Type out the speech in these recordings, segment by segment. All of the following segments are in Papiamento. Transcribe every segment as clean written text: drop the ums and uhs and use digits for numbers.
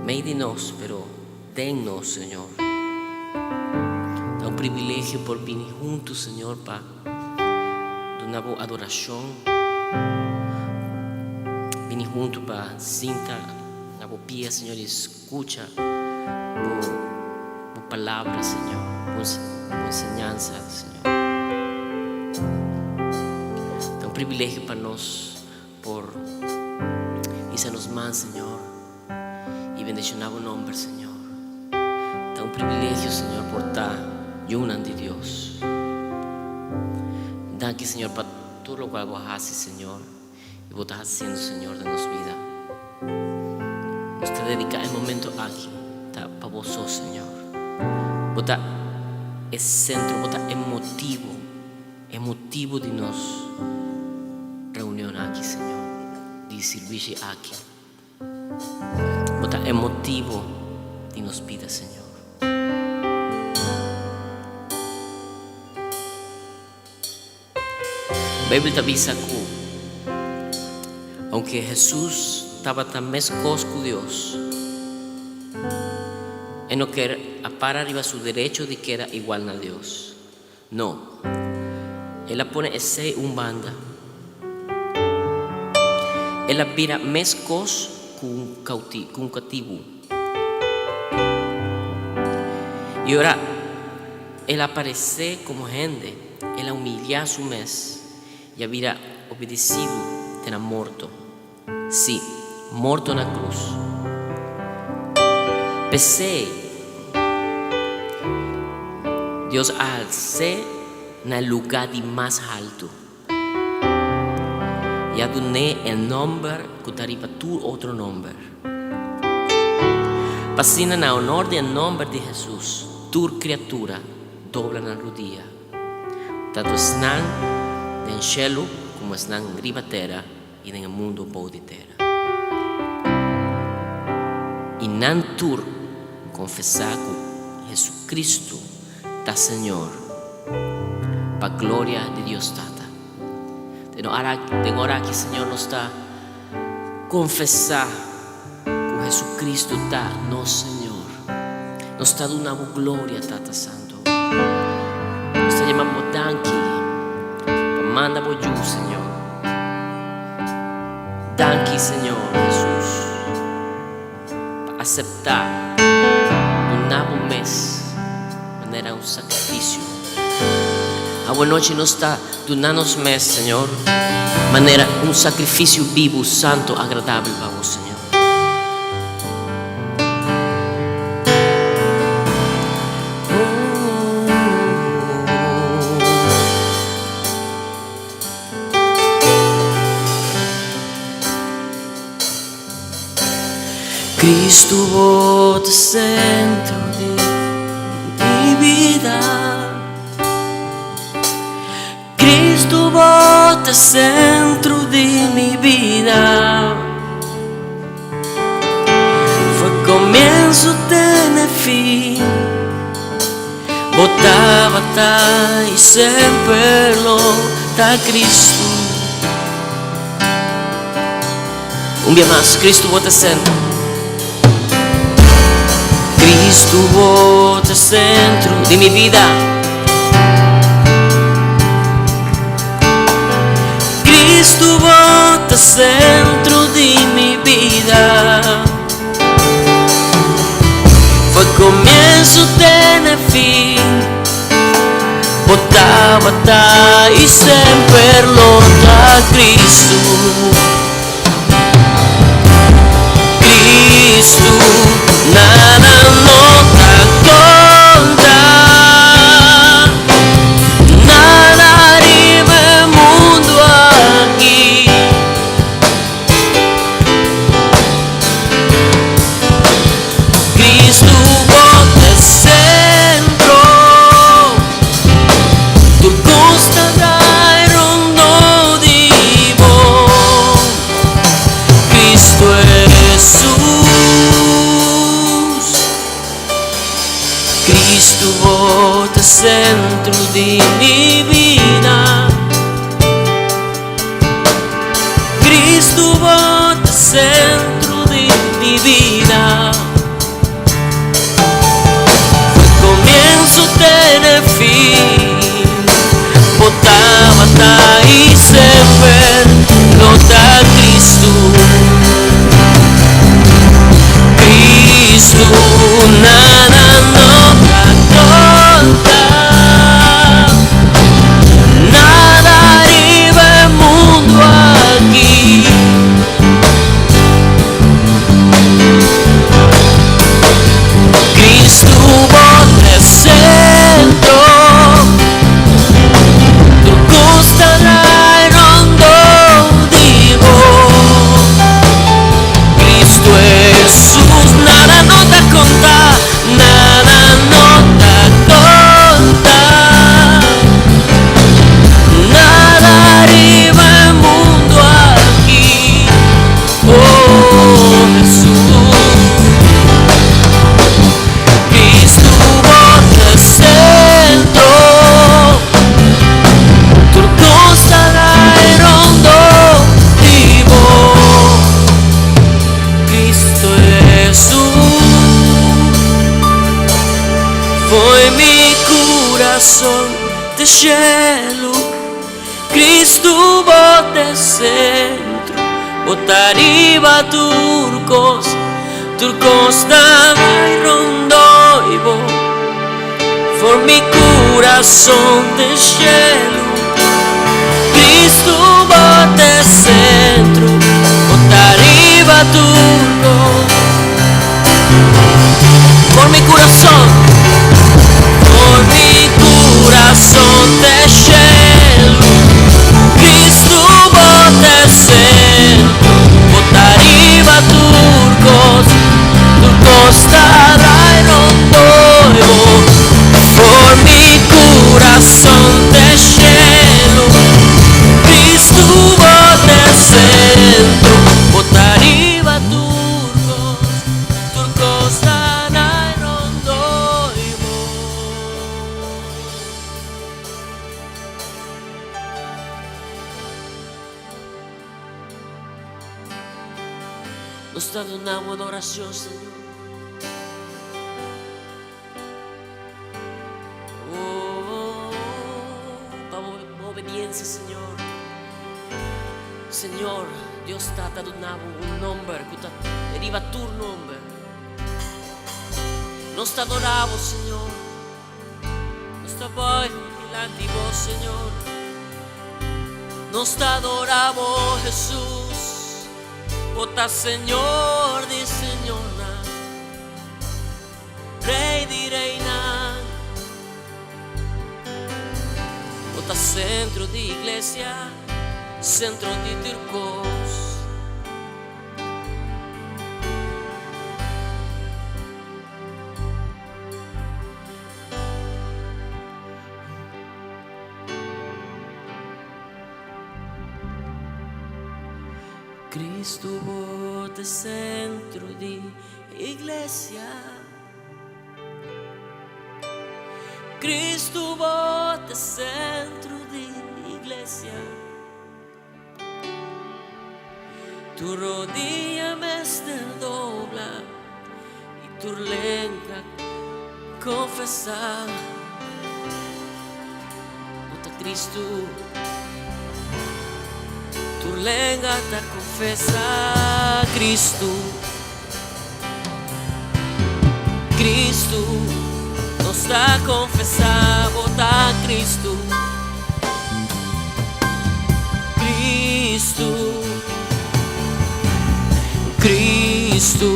mei di nos, pero den nos, Señor. Ta un privilegio por bini huntu, Señor, pa duna bo adorashon. Bini huntu pa sinta na bo pia, Señor, i skucha bo bo palabra, Señor, bo bo enseñansa, Señor. Ta un privilegio pa nos por hisa nos man, Señor, i bendishoná bo nomber, Señor. Ta un privilegio, Señor, por ta yunan di Dios. Danki, Señor, pa tur lokual bo a hasi, Señor, i bo ta hasiendo, Señor, den nos bida. Nos ta dediká e momento aki ta pa bo so, Señor. Bo ta e sentro, bo ta e motibu, e motibu di nos reunion aki, Señor, di sirbishi aki. Bo ta e motibu di nos bida, Señor. Beibel ta bisa ku ounke Hesus tabata meskos ku Dios, e no ker a para riba su derecho di keda igual na Dios. No, el a pone esei un banda. El a bira meskos ku un katibu. I ora el a aparesé komo hende, el a humiliá su mes i a bira obedesidu te na morto, sí, morto na krus. P'esei, Dios a hals'é na e lugá di mas haltu i a dun'é e nòmber ku ta riba tur otro nòmber, pa asina na onor di e nòmber di Hesus tur kriatura dobla nan rudia, tantu esnan den shelu komo esnan riba tera i den e mundu bou di tera. I nan tur konfesá ku Hesu-Kristu ta Señor, pa gloria di Dios Tata. Den ora aki, Señor, nos ta konfesá ku Hesu-Kristu ta nos Señor. Nos ta duna bo gloria, Tata Santu. Nos ta yama bo danki pa manda bo Yu, Señor. Danki, Señor Hesus, pa aseptá duna bo mes manera un sakrifisio. Awanochi nos ta duna nos mes, Señor, manera un sakrifisio bibu, santu, agradabel pa bo, Señor. Cristo bo ta centro di mi bida. Cristo bo ta centro di mi bida. Foi comienzo te ne fin. Bo tabata y semper lo ta Cristo. Un bia mas, Cristo bo ta centro. Cristo bo ta centro di mi vida. Cristo bo ta centro di mi bida. Foi comienzo te na fin. Bo tabata y semper lo ta Cristo. Cristo, nada no ta conta. Nada riba e mundo aki. Cristo bo ta centro, tur cos ta draai rondó di bo. Cristo Jesus, Cristo bo ta centro di mi bida. Cristo bo ta centro di mi bida. i semper lo ta Cristo. Cristo, nada no ta konta, nada riba e mundu aki. Cristo bo ta e sentro, tur kos ta drai rondó di bo. Cristo Jesus, nada no ta konta, nada no ta konta, nada riba e mundu aki. Oh Jesus, Cristo bo ta e sentro, tur kos ta drai rondó di bo. Cristo Jesus, fo'i mi kurason te shelu. Cristo bo ta e sentro, bo ta riba tur kos, tur kos ta bai rondó di bo. For mi kurason te shelu, Cristo bo ta e sentro, bo ta riba tur kos. For mi kurason, for mi kurason te shelu, Cristo bo ta e sentro, bo ta riba tur kos, tur kos ta drai rondó di bo. For mi kurason te shelu, Cristo bo ta e sentro, bo ta riba tur kos, tur kos ta drai rondó di bo. Nos ta duna bo adorashon, Señor. Oh, pa bo obediensia, Señor. Señor, Dios Tata duna bo un nomber ku ta riba tur nomber. Nos ta adorá bo, Señor. Nos ta buig dilanti bo, Señor. Nos ta adorá bo, Hesus. Bo ta Señor di señornan, Rey di reynan. Bo ta sentro di iglesia, sentro di tur kos. Cristo bo ta centro di iglesia. Cristo bo ta centro di iglesia. Tur rodia mester dobla i tur lenga konfesá. Bo ta Cristo. Tur lenga ta konfesá Cristo. Cristo, nos ta konfesá bo ta Cristo. Cristo, Cristo.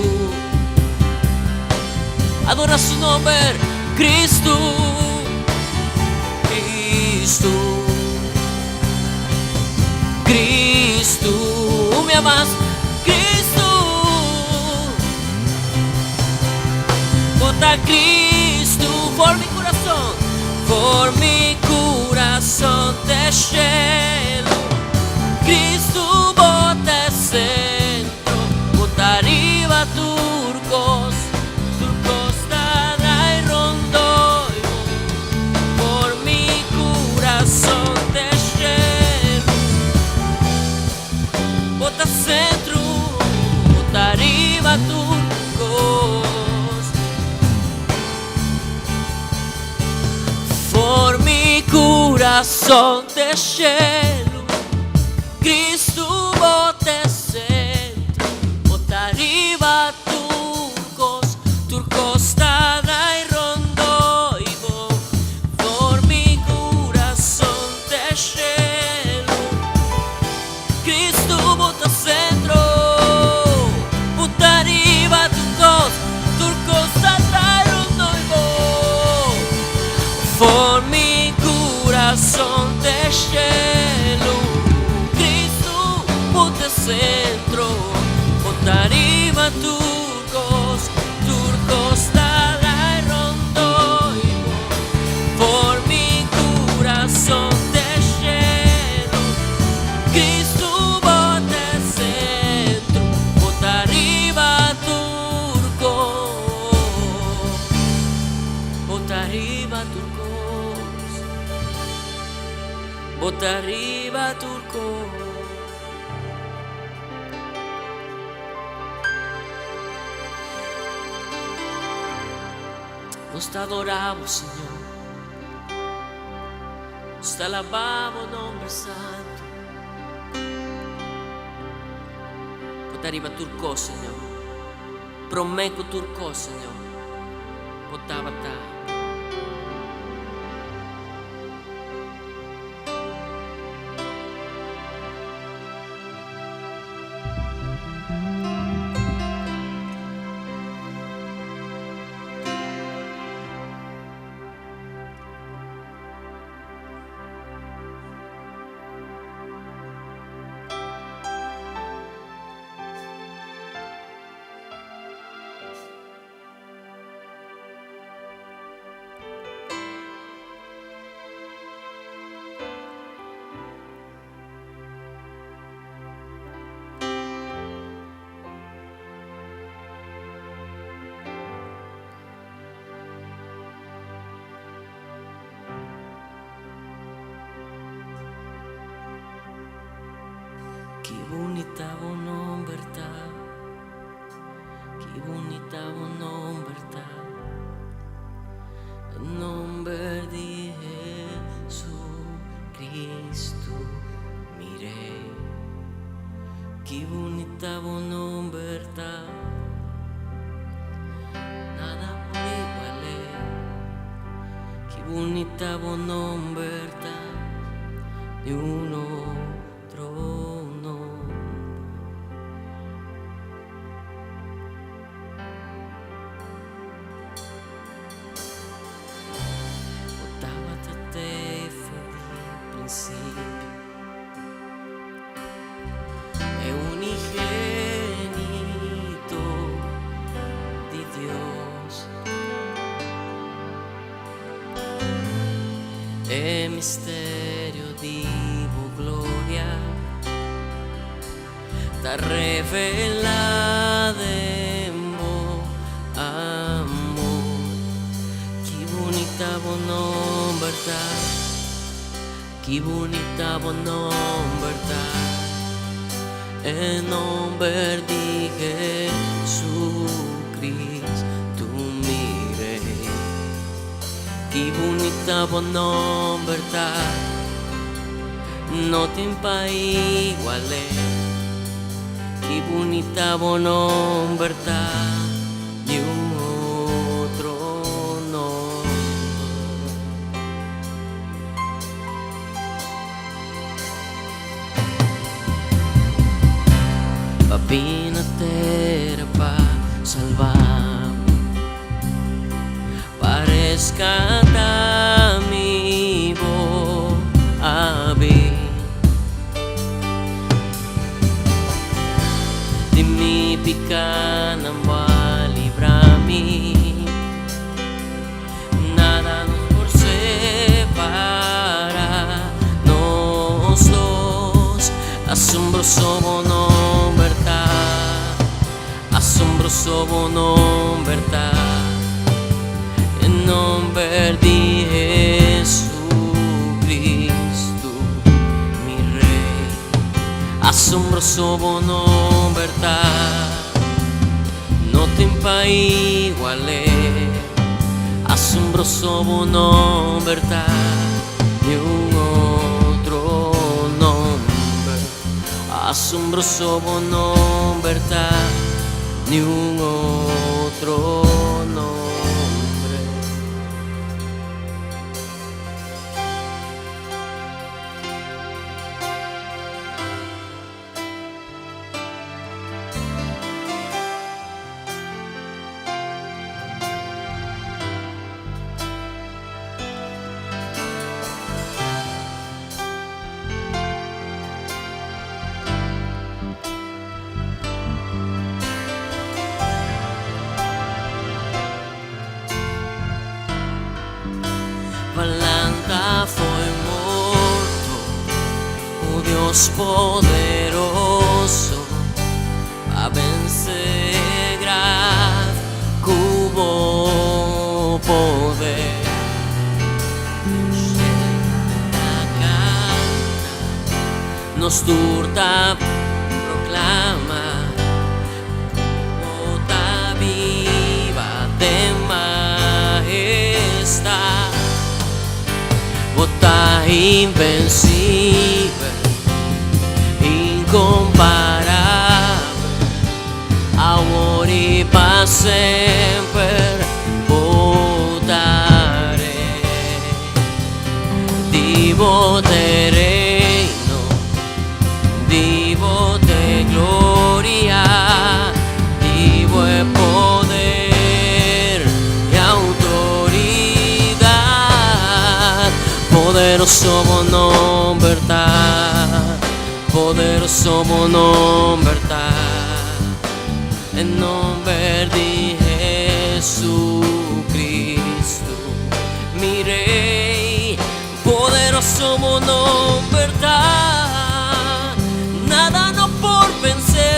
Adora su nomber, Cristo, Cristo, Cristo. Mi amas, Cristo. Bo ta Cristo for mi kurason, for mi kurason te shelu. Cristo bo ta e sentro, bo ta riba tur kos, tur kos ta drai rondó di bo. For mi kurason te shelu. Bo ta sentro, bo ta riba tur kos. For mi kurason. kurason te shelu, Kristu bo t'e sentro, bo ta riba tur kos, tur kos ta dai rondó i bo. For mi kurason te shelu, Kristu bo ta sentro, bo ta riba tur kos, tur kos ta dai rondó i bo. For mi kurason te shelu, Kristu bo ta sentro, bo ta riba tur kos, tur kos ta dai rondó i bo. For mi kurason te shelu, Kristu bo ta sentro, bo ta riba tur kos, bo ta riba tur kos, bo ta riba tur kos. Nos ta adorá bo, Señor. Nos ta alabá bo nomber santu. Bo ta riba tur kos, Señor. Promé ku tur kos, Señor, bo tabata. Ki bunita bo nomber ta, ki bunita bo nomber ta, e nomber di Jesucristo mi Rey. Ki bunita bo nomber ta, nada por igual'é. Ki bunita bo nomber ta, ni un otro nomber. Bo tabata tei for di principio. E unigenito di Dios. E misterio di bo gloria ta revelá den bo amor. Ki bunita bo nomber ta. Ki bunita bo nomber ta, e nomber di Jesucristo mi Rey. Ki bunita bo nomber ta, no tin pa igual'é. Ki bunita bo nomber ta. Ni un otro nomber. Pa bini na tera pa salba mi, pa rescata mi bo a bin. Di mi pikánan bo a libra mi. Nada nos por separá nos dos. Asombroso bo nomber ta, asombroso bo nomber ta, e nomber di Jesucristo mi Rey. Asombroso bo nomber ta, no tin pa igual'é. Asombroso bo nomber ta, ni un. Asombroso bo nomber ta, niun otro nombre. B'a lanta fo'i morto, o Dios poderoso, b'a vense graf ku bo poder. Shelu ta kanta, nos tur ta proklama, Bo ta biba den mahestat. Bo ta invencibel, incomparabel, awor i pa semper bo ta Rey. Di bo t'e reino, di bo t'e gloria, di bo e poder i autoridad. Poderoso bo nomber ta, poderoso bo nomber ta, e nomber di Jesucristo, mi Rey. Poderoso bo nomber ta, nada no por vense.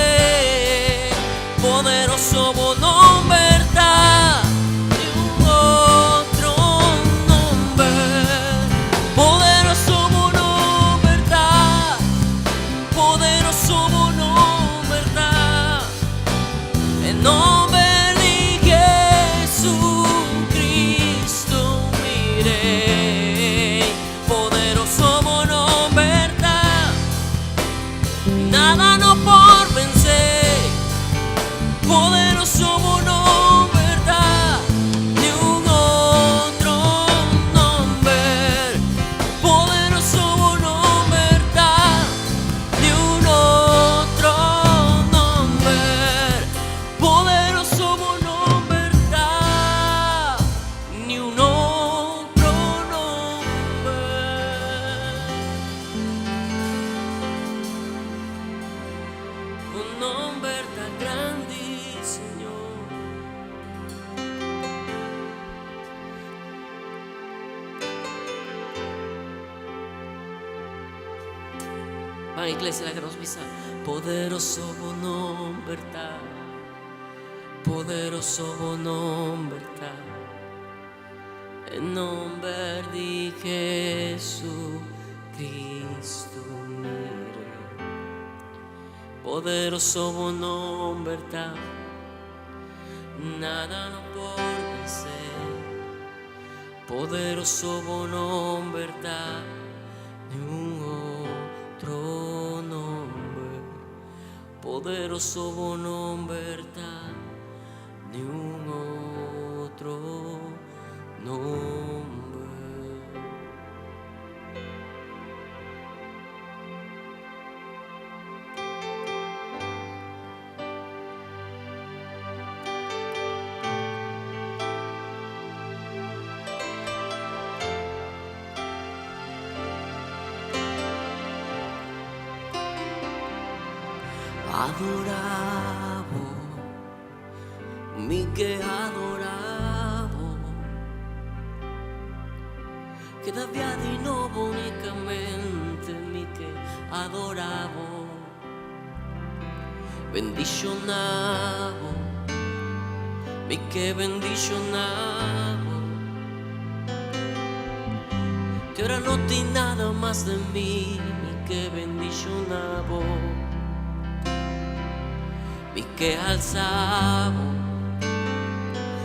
Poderoso bo nomber ta, ni un otro nomber. Poderoso bo nomber ta, poderoso bo nomber ta, e nomber di Jesucristo, mi Rey. Poderoso bo nomber ta, nada no por vense. Poderoso bo nomber ta, ni un otro nomber. Poderoso bo nomber ta, ni un otro nomber. Poderoso bo nomber ta, ni un otro nomber. Bo nomber ta grandi, Señor. Ban iglesia laga nos bisa, Poderoso bo nomber ta, poderoso bo nomber ta, e nomber di Jesucristo mi Rey. Poderoso bo nomber ta, nada no por vense. Poderoso bo nomber ta, ni un otro nomber. Poderoso bo nomber ta, ni un otro nomber. Adorabo, mi ke adorabo. Keda bia di nobo unicamente mi ke adorabo. Bendishoná bo, mi ke bendishoná bo. Te ora no tin nada mas den mi, mi ke bendishoná bo. Mi ke alsa bo,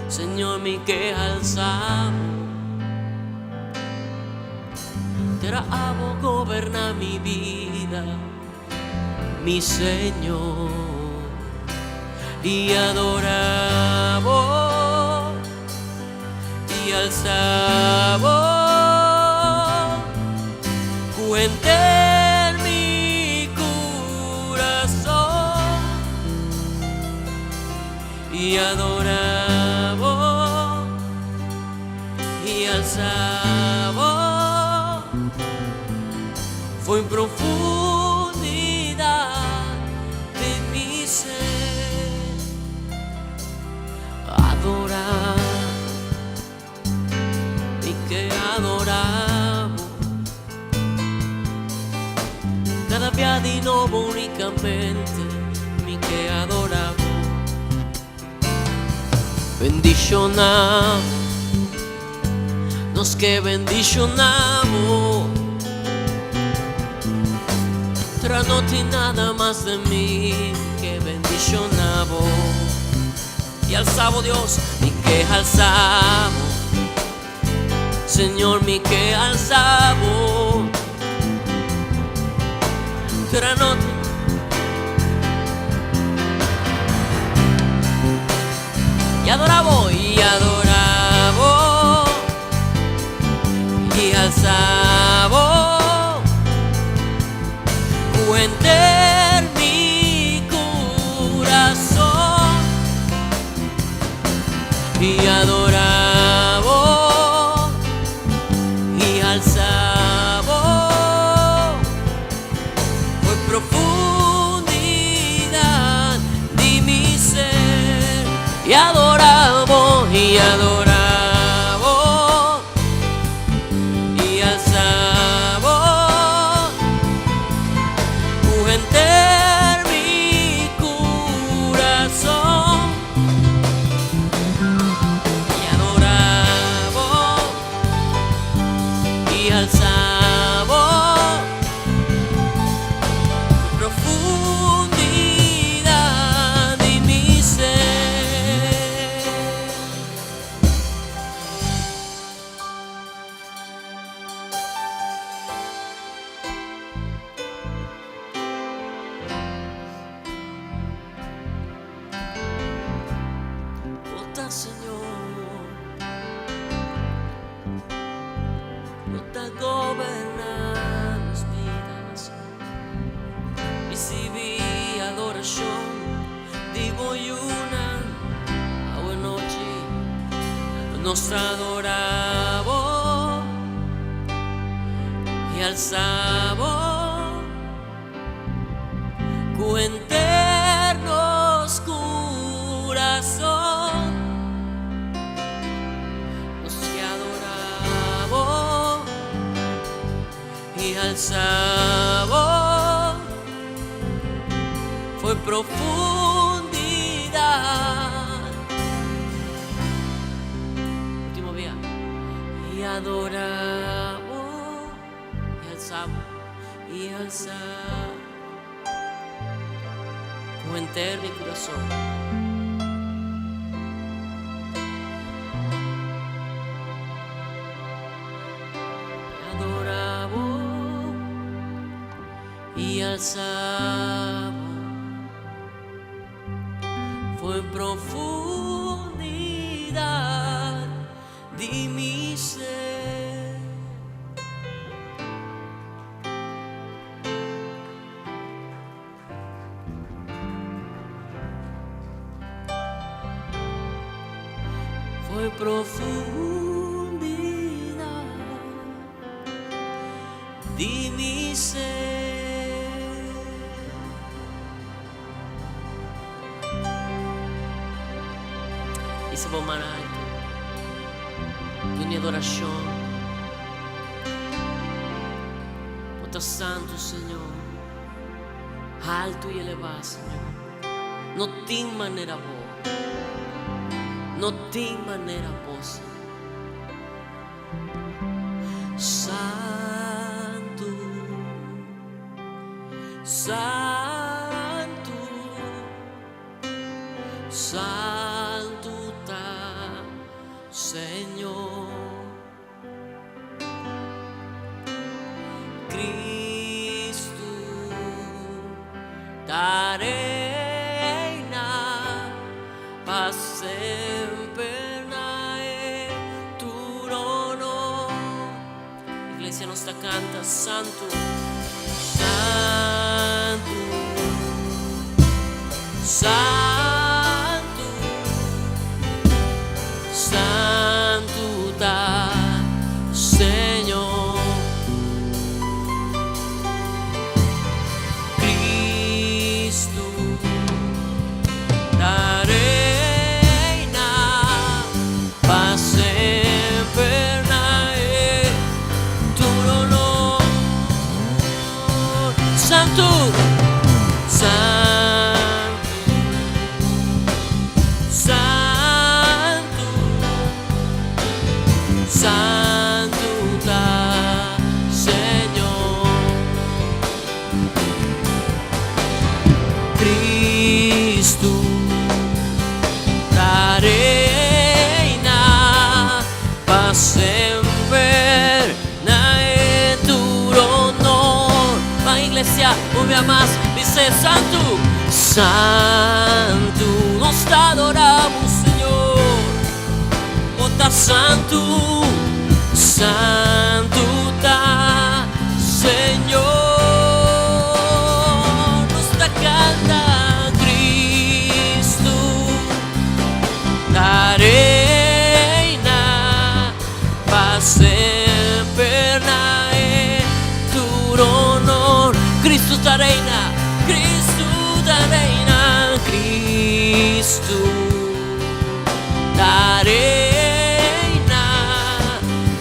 Señor, mi ke alsa bo. Te ora abo goberná mi bida. Mi Señor, i adorá Bo, i alsá Bo, ku henter mi kurason, i adorá Bo, i alsá Bo, for profundidat di mi ser. Adorá, mi ke adorá Bo. Kada dia di nobo únikamente mi ke adorá Bo. Bendishoná, nos ke bendishoná Bo. Tra no tin nada mas den mi ke bendishoná Bo. I alsá Bo, Dios, mi ke alsá Bo. Señor, mi ke alsá Bo. Tra no tin. I adorá Bo, i adorá Bo, i alsá Bo, ku henter mi kurason, i adorá Bo, i alsá Bo, for profundidat di mi ser, i adorá Bo, i adorá Bo, i alsá Bo, ku henter mi kurason, i adorá Bo, i alsá Bo, profundidat di mi ser. Bo ta Señor, Bo ta goberná nos bidanan. Risibí adorashon di bo yunan awe nochi. Nos ta adorá Bo i alsá Bo ku henter nos kurason. Nos ke adorá Bo i alsá Bo for profundidat. Último bia. I adorá Bo i alsá Bo, i alsá ku henter mi kurason. I adorá Bo i alsá Bo for profundidat di mi ser. For profundidat di mi ser. Hisa bo man altu duna adorashon. Bo ta santu, Señor, altu i elevá, Señor. No tin manera bo, no tin manera bo, Señor. Santu, santu, santu ta Señor. Cristo. Santu, Santu, Santu, Santu ta Señor. Cristo ta reina pa semper na e tur honor. Santu, Santu, Santu, Santu ta Señor. Cristo ta reina pa semper na e tur honor. Ban iglesia, un bia mas, bisa Santu, Santu, nos ta adoramos Señor. Bo ta Santu, Santu ta Señor. Nos ta canta Cristo ta reina pa semper na e tur honor. Cristo ta reina, Cristo ta reina, Cristo ta reina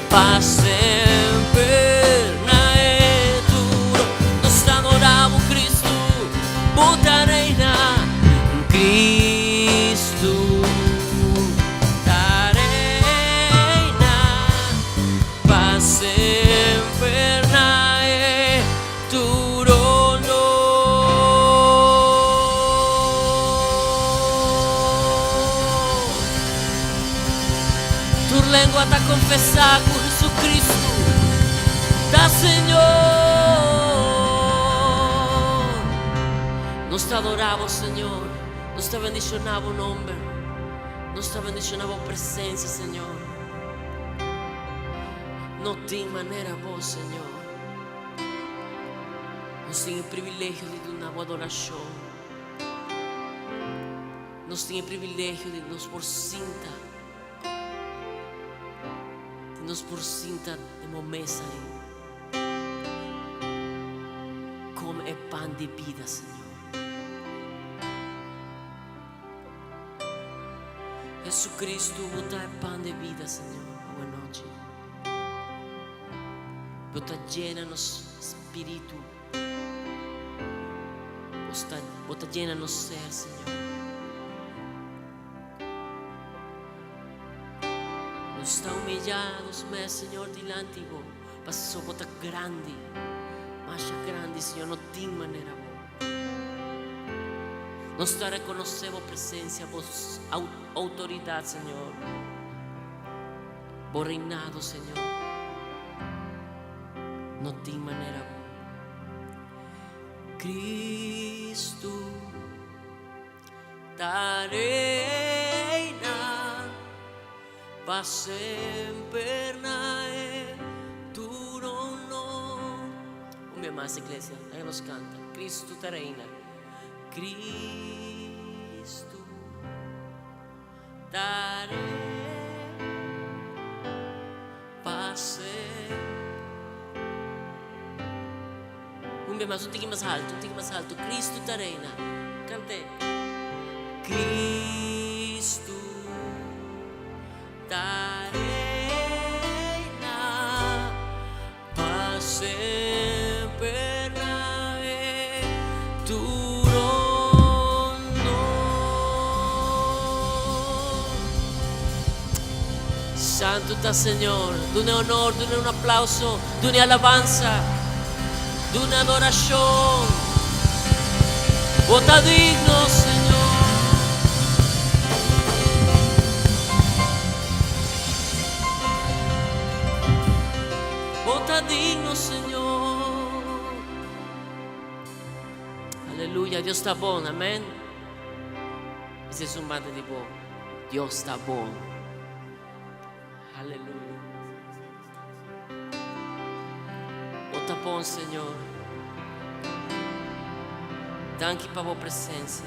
pa semper na e tur. Nos ta adorabo Cristo, bo ta reina, Cristo ta reina pa semper na e tur honor. Tur lengua ta confesa cu Jesucristo ta Señor. Nos ta adorabo, Señor. Nos ta bendiciona bo nomber. Nos ta bendiciona bo presencia, Señor. No tin manera bo, Señor. Nos tin e privilegio di duna bo adoracion. Nos tin e privilegio di nos por sinta, di nos por sinta den bo mesa ei. Come e pan di bida, Señor. Jesucristo, bo ta e pan di bida, Señor, awe nochi. Bo ta llena nos spiritu. Bo ta llena nos ser, Señor. Nos ta humillá nos mes, Señor, dilanti bo. Paso bo ta grandi, masha grandi, Señor, no tin manera bo. Nos ta rekonosé bo presencia, bo autoridad, Señor. Bo reinado, Señor. No tin manera bo. Cristo ta reina pa semper na e tur honor. Un bia mas, iglesia, laga nos canta. Cristo ta reina. Cristo ta reina pa semper. Un bia mas, un tiki mas alto, un tiki mas alto. Cristo ta reina. Cant'é. Cristo ta reina pa semper na e tur honor. Santo ta Señor. Dun'e honor, dun'e un aplauso, dun'e alabansa, dun'e adoracion. Bo ta digno, Señor. Bo ta digno, Señor. Aleluya, Dios ta bon, amén. Bisa esun banda di bo, Dios ta bon. Aleluya. Bo Bo ta bon, Señor. Danki pa bo presencia.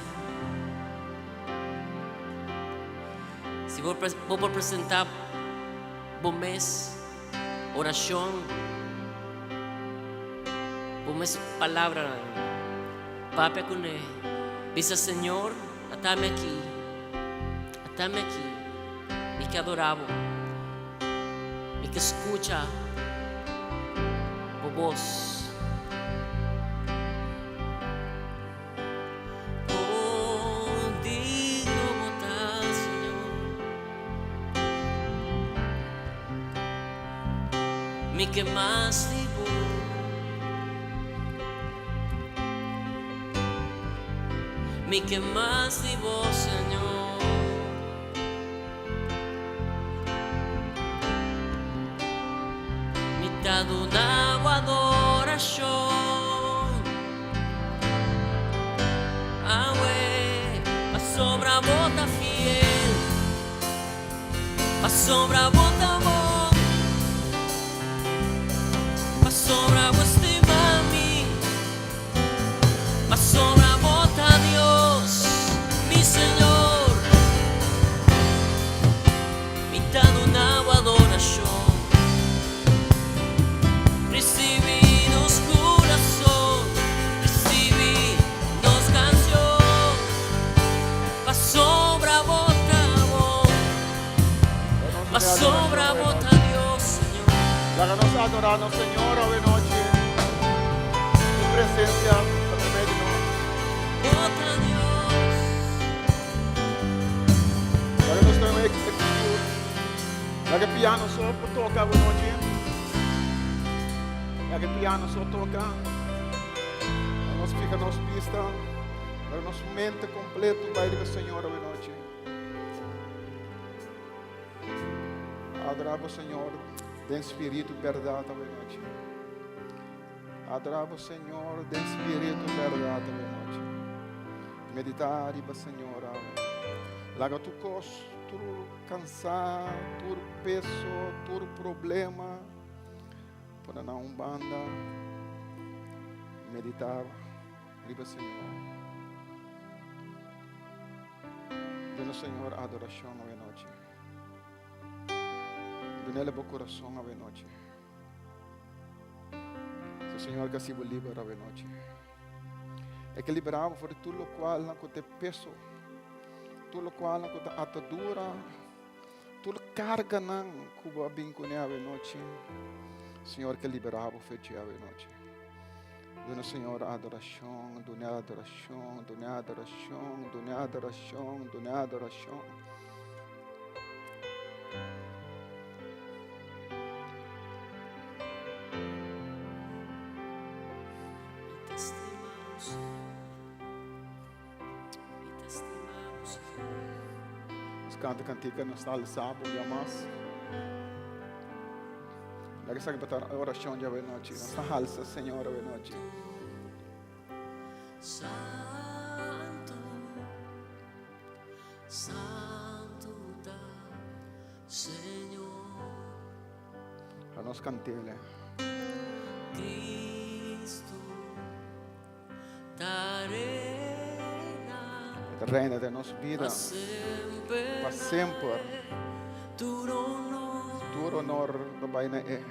Si bo, bo por presenta bo mes oracion, bo mes palabranan, papia kuné. Bisa Señor, atami aki, atami aki, mi ke adorá bo, mi ke skucha bo bos. Oh, digno bo ta, Señor. Mi ke mas di bo. Mi ke mas di bo, Señor. Mi ta duna bo adorashon. Awe, pasobra bo ta fiel, pasobra bo ta bon, pasobra bo stima mi, pasobra bo ta Dios, mi Señor. Mi ta duna bo adorashon. Ricibi nos curason, ricibi nos cancion, pasobra bo ta bon, pasobra bo ta Dios, Señor. Laga nos adorá nos Señor awe nochi. Su presencia ta meimei di nos. Bo ta Dios. Laga nos tuma e actitud. Laga e piano so por toca awe nochi. Laga e piano so toca. Laga nos fija nos bista. Laga nos mente completo bai riba Señor awe nochi. Adora bo Señor den spiritu y berdad awe nochi. Adora bo Señor den spiritu y berdad awe nochi. Medita riba Señor awe. Laga tu cos, tur Cansá, tur peso, tur problema, pone na un banda, meditá riba Señor. Duna Señor adoracion awe nochi. Dunele bo corazon awe nochi. Si Señor ke hasi bo liber awe nochi. E ke liberá bo for di tur lokualnan ku ta e peso, tur lokualnan ku ta atadura, tur karganan ku bo a bin kuné awe nochi. Señor ke liberá bo for dje awe nochi. Duna Señor adorashon, duna adorashon, duna adorashon, duna adorashon, duna adorashon. Nos canta cantica nos ta alza un dia mas. Laga esaki pa ta oracion djawe nochi. Nos ta halsa Señor awe nochi. Santo, Santo ta Señor. Pa nos cantele. Cristo ta reina. E ta reina den nos bida. Pa semper. Tur honor. Tur honor ta bai na e.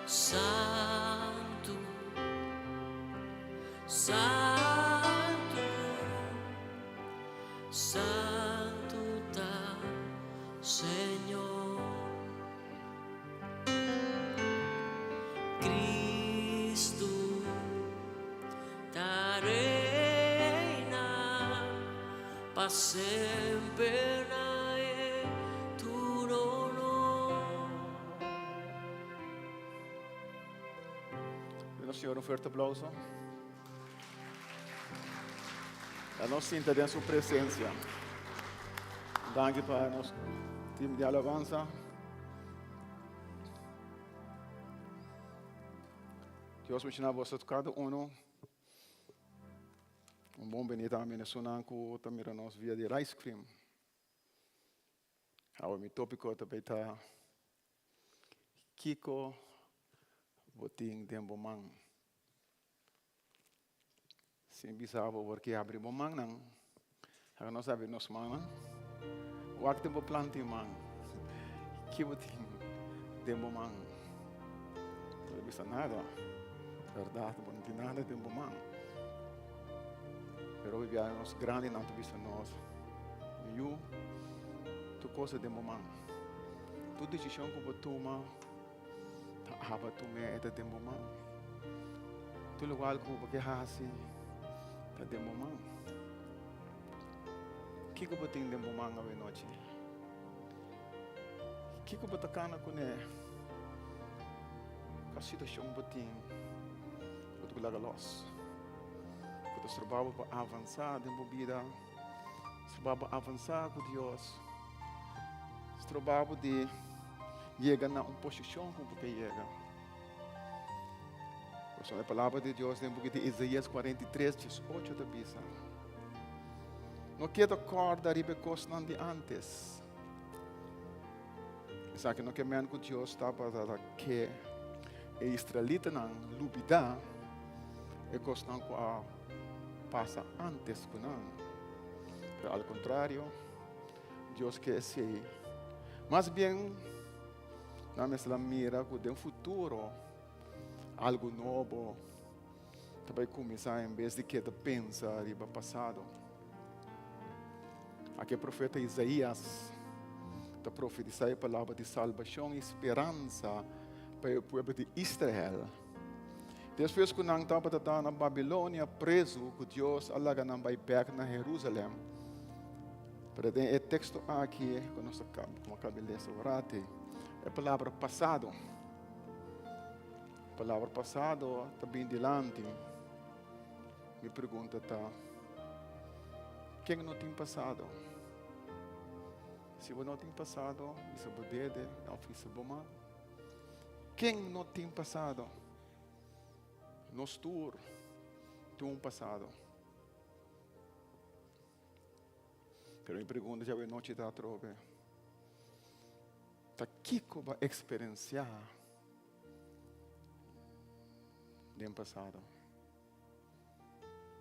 Santo, Santo, Santo ta Señor. Cristo ta reina pa semper na e tur honor. Duna Señor un fuerte aplauso. La nos sinta den su presencia. Danki pa nos team di alabanza. Dios bendiciona boso cada uno. Un bon benita a mi ku ta mira nos via di rice cream. Awe mi tópiko ta bay ta Kiko. bo tin den bo man? Sin bisa bo por ke abri bo mannan. Laga nos abri nos mannan. Wak den bo planta di man. Ki bo tin den bo man? Bo ta bisa nada. Bèrdat, bo no tin nada den bo man. Pero hopi biaha nos grandinan ta bisa nos, Mi yu, tur kos ta den bo man. Tur desishon ku bo tuma ta aba tum'é, e ta den bo man. Tur lokual ku bo ke hasi ta den bo man. Kiko bo tin den bo man awenochi? Kiko bo ta kana kuné? Kua situashon bo tin ku ta laga lòs? Ku ta stroba bo pa avansá den bo bida? Stroba bo avansá ku Dios? Stroba bo di yega na un posishon ku bo ke yega? Pasobra e palabra di Dios den buki di Isaías 43, 18 ta bisa, No keda kòrda riba e kosnan di ántes. Esaki no ke men ku Dios tabata ke e israelitanan lubidá e kosnan ku a pasa ántes ku nan. Pero al kontrario, Dios ke esei. Mas bien, nan mester a mira ku den futuro algu nobo ta bai kuminsá en bes di keda pensa riba pasado. Aki e profeta Isaías ta profetisá e palabra di salbashon i speransa pa e pueblo di Israel. Despues ku nan tabata ta na Babilonia prezu, ku Dios a laga nan bai bèk na Herusalèm. Pero den e teksto aki ku nos a kaba di lesa orati, e palabra pasado. Palabra pasado ta bin dilanti. Mi pregunta ta, ken no tin pasado? Si bo no tin pasado, bisa bo dede of bisa bo man. Ken no tin pasado? Nos tur tin un pasado. Pero mi pregunta djawe nochi ta atrobe, ta kiko bo a eksperensiá den pasado?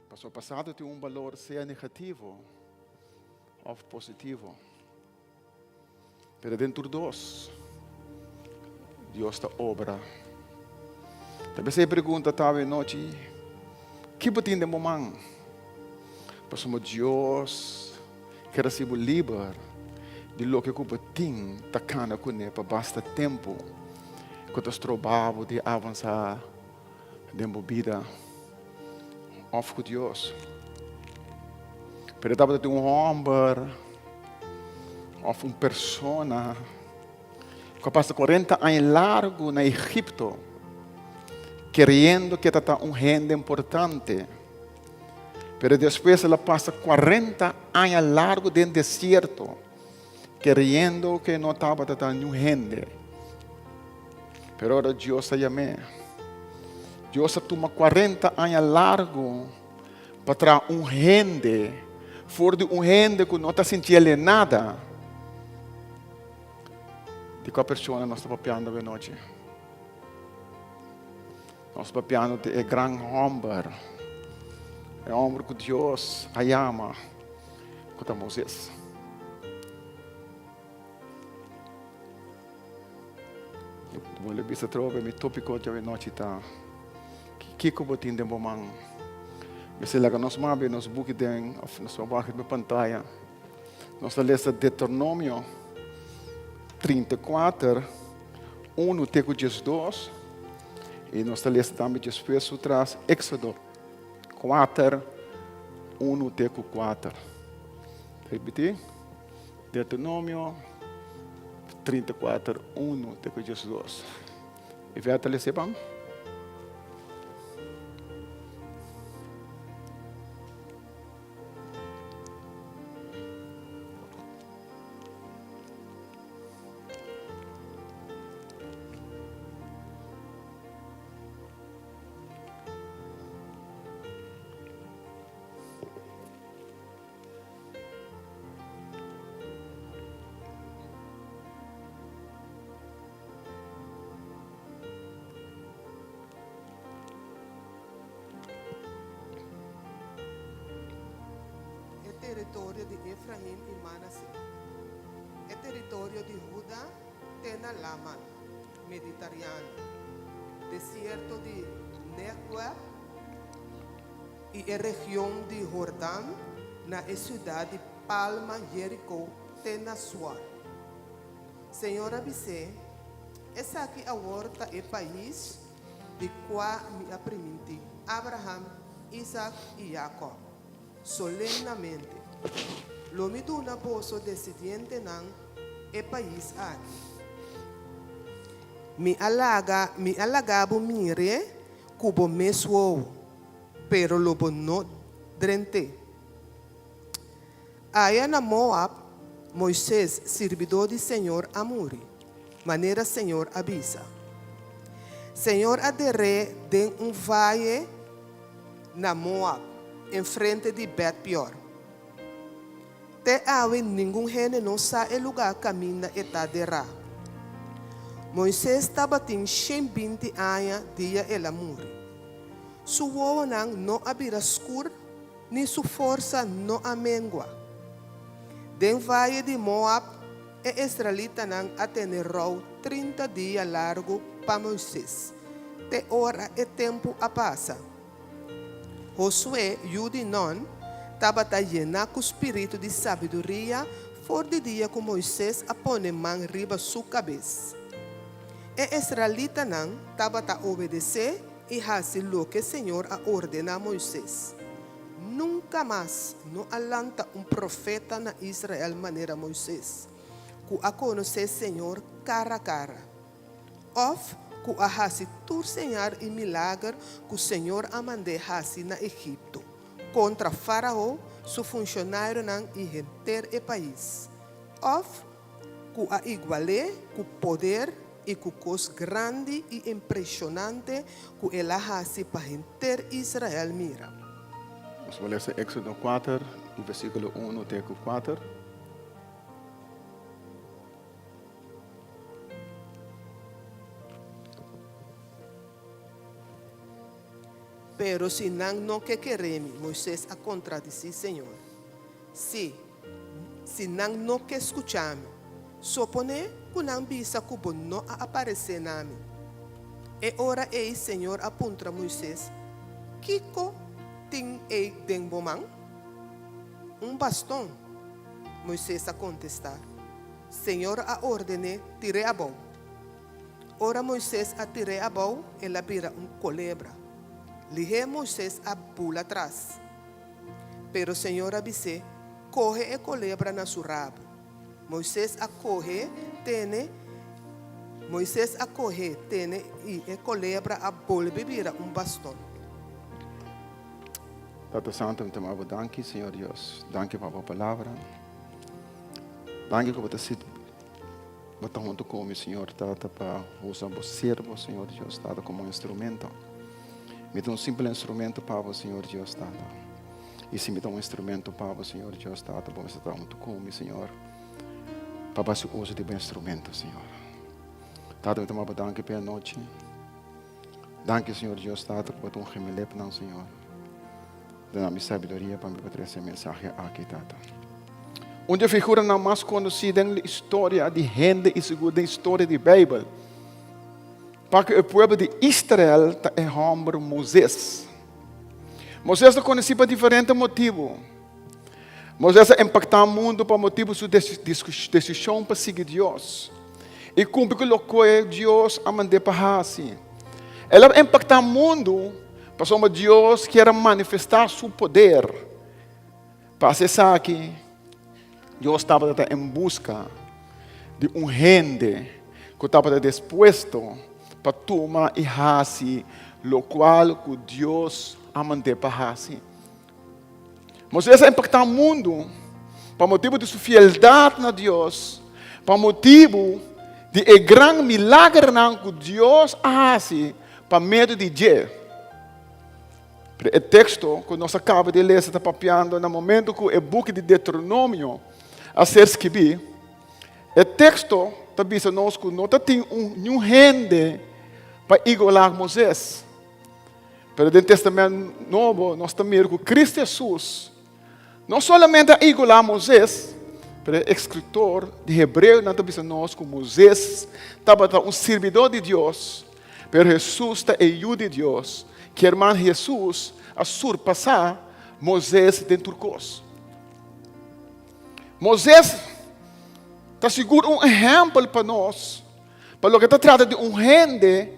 Pasobra pasado tin un balor sea negativo òf positivo. Pero den tur dos, Dios ta obra. Ta bes e pregunta ta awe nochi, ki bo tin den bo man? Pasobra Dios ke hasi bo liber di loke ku bo tin ta kana kuné pa basta tempu ku ta stroba bo di avansá den bo bida òf ku Dios. Pero tabata tin un hòmber òf un persona ku a pasa 40 aña largu na Egipto keriendo ke ta ta un hende importante. Pero despues el a pasa 40 aña largu den desierto keriendo ke no tabata ta niun hende. Pero ora Dios a yam'é, Dios a tuma 40 aña largu pa traha un hende for di un hende ku no ta sinti el nada. Di kua persona nos ta papiando awe nochi? Nos ta papiando di e gran hòmber, e hòmber ku Dios a yama, ku ta Moses. Bo lo bisa atrobe mi tópiko djawe nochi ta, Kiko bo tin den bo man? Mester laga nos mabri nos buki den òf nos wak riba pantaya. Nos ta lesa Deuteronomio 34, 1 te ku 12 i nos ta lesa tambe despues su tras Éxodo 4, 1 te ku 4. Repití. Deuteronomio 34, 1 te ku 12. E vèt ta lesa e pan? teritorio di Efraim i Manase, e teritorio di Huda te na Laman Meditariano, desierto di Negueb i e region di Hordan na e siudat di Palma Jeriko te na Suar. Señor a bis'é, Esaki awor ta e pais di kua mi a primintí Abraham, Isak i Yakòb solemnamente, Lo mi duna boso desidientenan e pais aki. Mi a laga mi a laga bo mir'é ku bo mes wowo, pero lo bo no drent'é. Aya na Moab, Moises, sirbidó di señor, a muri, manera señor a bisa. Señor a der'é den un vaye na Moab, enfrente di Bet-Peor. Te awe ningun hende no sa e lugá kaminda e ta derá. Moises tabatin 120 aña dia el a muri. Su wowonan no a bira skur ni su forsa no a mengua. Den vaye di Moab e israelitanan a tene rou 30 dia largu pa Moises, te ora e tempu a pasa. Josué, yu di Nun, tabata yená ku spiritu di sabiduria for di dia ku Moises a pone man riba su kabes. E israelitanan tabata obedesé i hasi loke señor a ordená Moises. Nunka mas no a lanta un profeta na Israel manera Moises, ku a konosé señor kara kara, òf ku a hasi tur señal i milager ku señor a mand'é hasi na Egipto kontra Fárao, su funshonarionan i henter e pais, òf ku a igual'é ku poder i ku kos grandi i impreshonante ku el a hasi pa henter Israel mira. Nos por lesa Éxodo 4, di versíkulo 1 te ku 4. Pero si nan no ke kere mi, Moises a kontradisí Señor. Sí, si nan no ke skucha mi, soponé ku nan bisa ku bo no a aparesé na mi. E ora ei Señor a puntra Moises, Kiko tin ei den bo man? Un baston, Moises a kontestá. Señor a ordené, Tir'é abou. Ora Moises a tir'é abou, el a bira un kolebra. Lihé Moises a bula tras. Pero Señor a bis'é, Kohe e kolebra na su rabu. Moises a kohe tene Moises a kohe tene i e kolebra a bolbe bira un baston. Tata Santo, mi ta maba bo danki, Señor Dios. Danki pa bo palabra. Danki ku bo ta sit bo ta huntu ku mi, Señor Tata, pa usa bo siervo, Señor Dios Tata, komo un instrumento. Mi ta un simpel instrumento pa bo, Señor Dios Tata. I si mi ta un instrumento pa bo, Señor Dios Tata, bo mester ta huntu ku mi, Señor, pa bo hasi uso di bo instrumento, Señor. Tata, mi ta maba danki pa e anochi. Danki, Señor Dios Tata, ku bo ta ungi mi lepnan, Señor. Duna mi sabiduria pa mi por trese e mensahe aki, Tata. Un di e figuranan mas konosí den historia di hende i sigur den historia di Beibel pa ku e pueblo di Israel ta e hòmber Moises. Moises ta konosí pa diferente motibu. Moises a impaktá mundu pa motibu su desishon pa sigui Dios i kumpli ku loke Dios a mand'é pa hasi. El a impaktá mundu pasobra Dios kier a manifestá su poder. Pa hasi esaki, Dios tabata en buska di un hende ku tabata dispuesto pa tuma i hasi lokual ku Dios a mand'é pa hasi. Moisés a impaktá mundu pa motibu di su fieldat na Dios, pa motibu di e gran milagernan ku Dios a hasi pa medio di dje. Pero e teksto ku nos a kaba di lesa ta papiando na momentu ku e buki di Deuteronomio a ser skibí. E teksto ta bisa nos ku no ta tin un niun hende pa igualá Moisés. Pero den Testament Nobo nos ta mira ku Cristo Jesus No solamente a igualá Moises, pero e eskritor di Hebreonan ta bisa nos ku Moises tabata un sirbidó di Dios, pero Hesus ta e Yu di Dios. Kier man Hesus a surpasá Moises den tur kos. Moises ta sigur un ehèmpel pa nos pa loke ta trata di un hende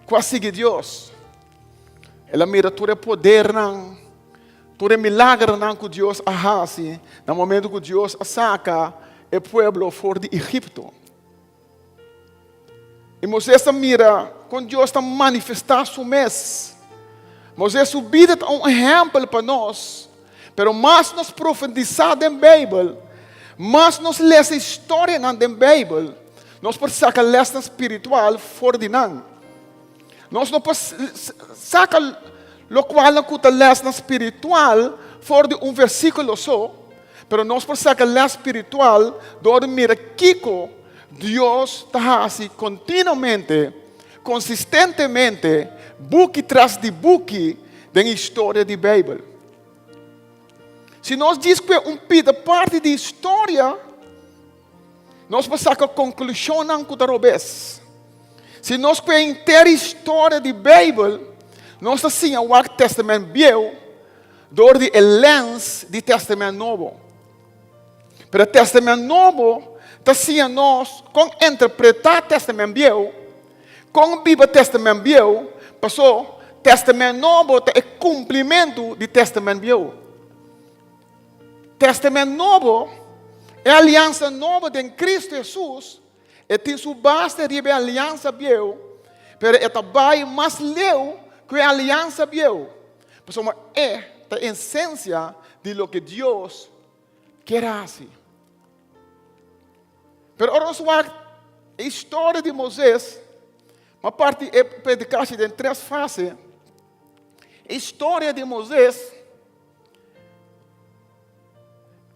ku a sigui Dios. El a mira tur e podernan, tur e milagernan ku Dios a hasi na momento ku Dios a saka e pueblo for di Egipto. I Moisés ta mira kon Dios ta manifestá su mes. Moisés su bida ta un ehèmpel pa nos, pero mas nos profundisá den Beibel, mas nos lesa historianan den Beibel, nos por saka lèsnan spiritual for di nan. Nos no por saka lokualnan ku ta lèsnan spiritual for di un versíkulo so, pero nos por saka lès spiritual dor di mira kiko Dios ta hasi kontinuamente, konsistentemente, buki tras di buki den historia di Beibel. Si nos djis kue un pida parti di historia, nos por saka konklushonnan ku ta robes. Si nos kue henter historia di Beibel, nos ta siña wak Tèstamènt Bieu dor di e lèns di Tèstamènt Nobo. Pero Tèstamènt Nobo ta siña nos kon interpretá Tèstamènt Bieu, kon biba Tèstamènt Bieu, pasó Tèstamènt Nobo ta e kumplimentu di Tèstamènt Bieu. Tèstamènt Nobo, e aliansa nobo den Kristu Hesus, e tin su base riba e aliansa bieu, pero e ta bai mas leu ku e aliansa bieu, pasobra e ta esensia di loke Dios kier hasi. Pero ora nos wak e historia di Moises, m'a parti e predikashi den tres fase. E historia di Moises,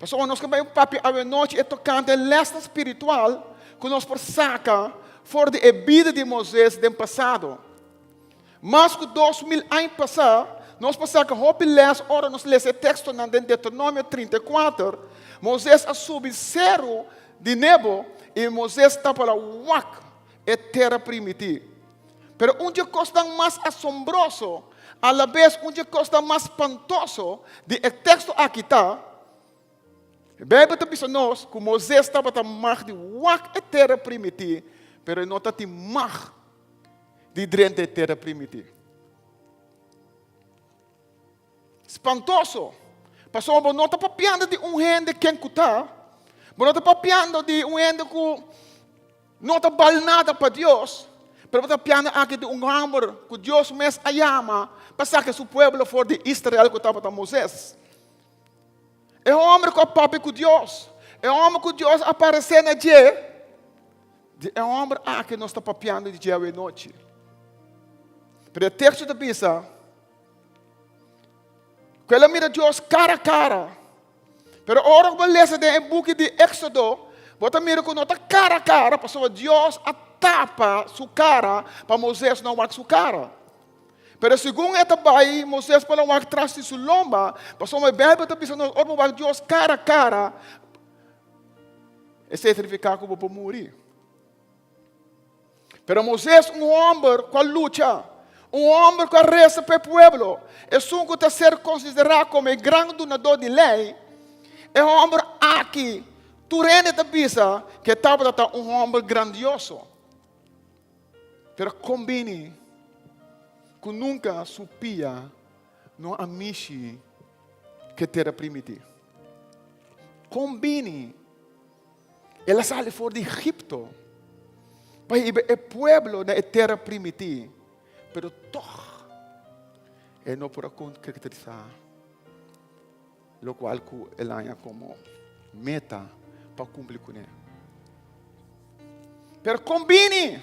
pasobra nos ke bai papia awenochi e tokante lèsnan spiritual ku nos por saka for di e bida di Moises den pasado. Mas ku 2000 aña pasá, nos por saka hopi lès ora nos lesa e tekstonan den Deuteronomio 34. Moises a subi seru di Nebo i Moises tabata wak e tera primití. Pero un dje kosnan mas asombroso, alabes un dje kosnan mas spantoso di e teksto aki ta, E Beibel ta bisa nos ku Moises tabata mag di wak e tera primití, pero e no tatin mag di drenta e tera primití. Spantoso! Pasobra bo no ta papiando di un hende ken ku ta, bo no ta papiando di un hende ku no ta bal nada pa Dios, pero bo ta papiando aki di un hòmber ku Dios mes a yama pa saka su pueblo for di Israel ku tabata Moises. E hòmber ku a papia ku Dios, e hòmber ku Dios a paresé na dje, di e hòmber aki nos ta papiando di dje awenochi. Pero e teksto ta bisa ku el a mira Dios kara kara. Pero ora ku bo lesa den e buki di Éksodo, bo ta mira ku no ta kara kara, pasobra Dios a tapa su kara pa Moises no wak su kara. Pero segun e ta bai, Moises por a wak tras di su lomba, pasobra e Beibel ta bisa nos ora bo wak Dios kara kara, esei ta nifiká ku bo por muri. Pero Moises, un hòmber ku a lucha, un hòmber ku a resa pa e pueblo, esun ku ta ser konsiderá komo e gran dunadó di lei, e hòmber aki, tur hende ta bisa ku e tabata ta un hòmber grandioso. Pero kon bini ku nunka su pia no a mishi ku e tera primiti? Kon bini el a sali for di Egipto pa hiba e pueblo na e tera primiti, pero tòg e no por a konkretisá lokual ku el haña komo meta pa kumpli kuné? Pero kon bini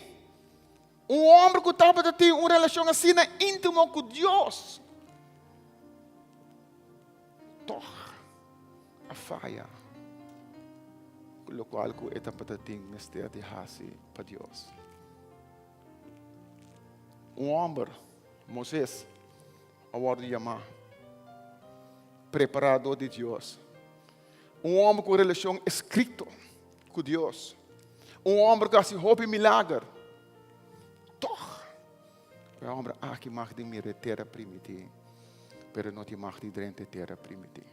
un homber ku tabata tin un relashon asina íntimo ku Dios, tòg a faya ku lokual ku e tabata tin mester di hasi pa Dios? Un homber, Moises, a wòrdu yamá, prepará dor di Dios. Un hòmber ku un relashon estrikto ku Dios. Un hòmber ku a hasi hopi milager. Tòg, e hòmber aki mag di mira e tera primití, pero e no tin mag di drenta e tera primití.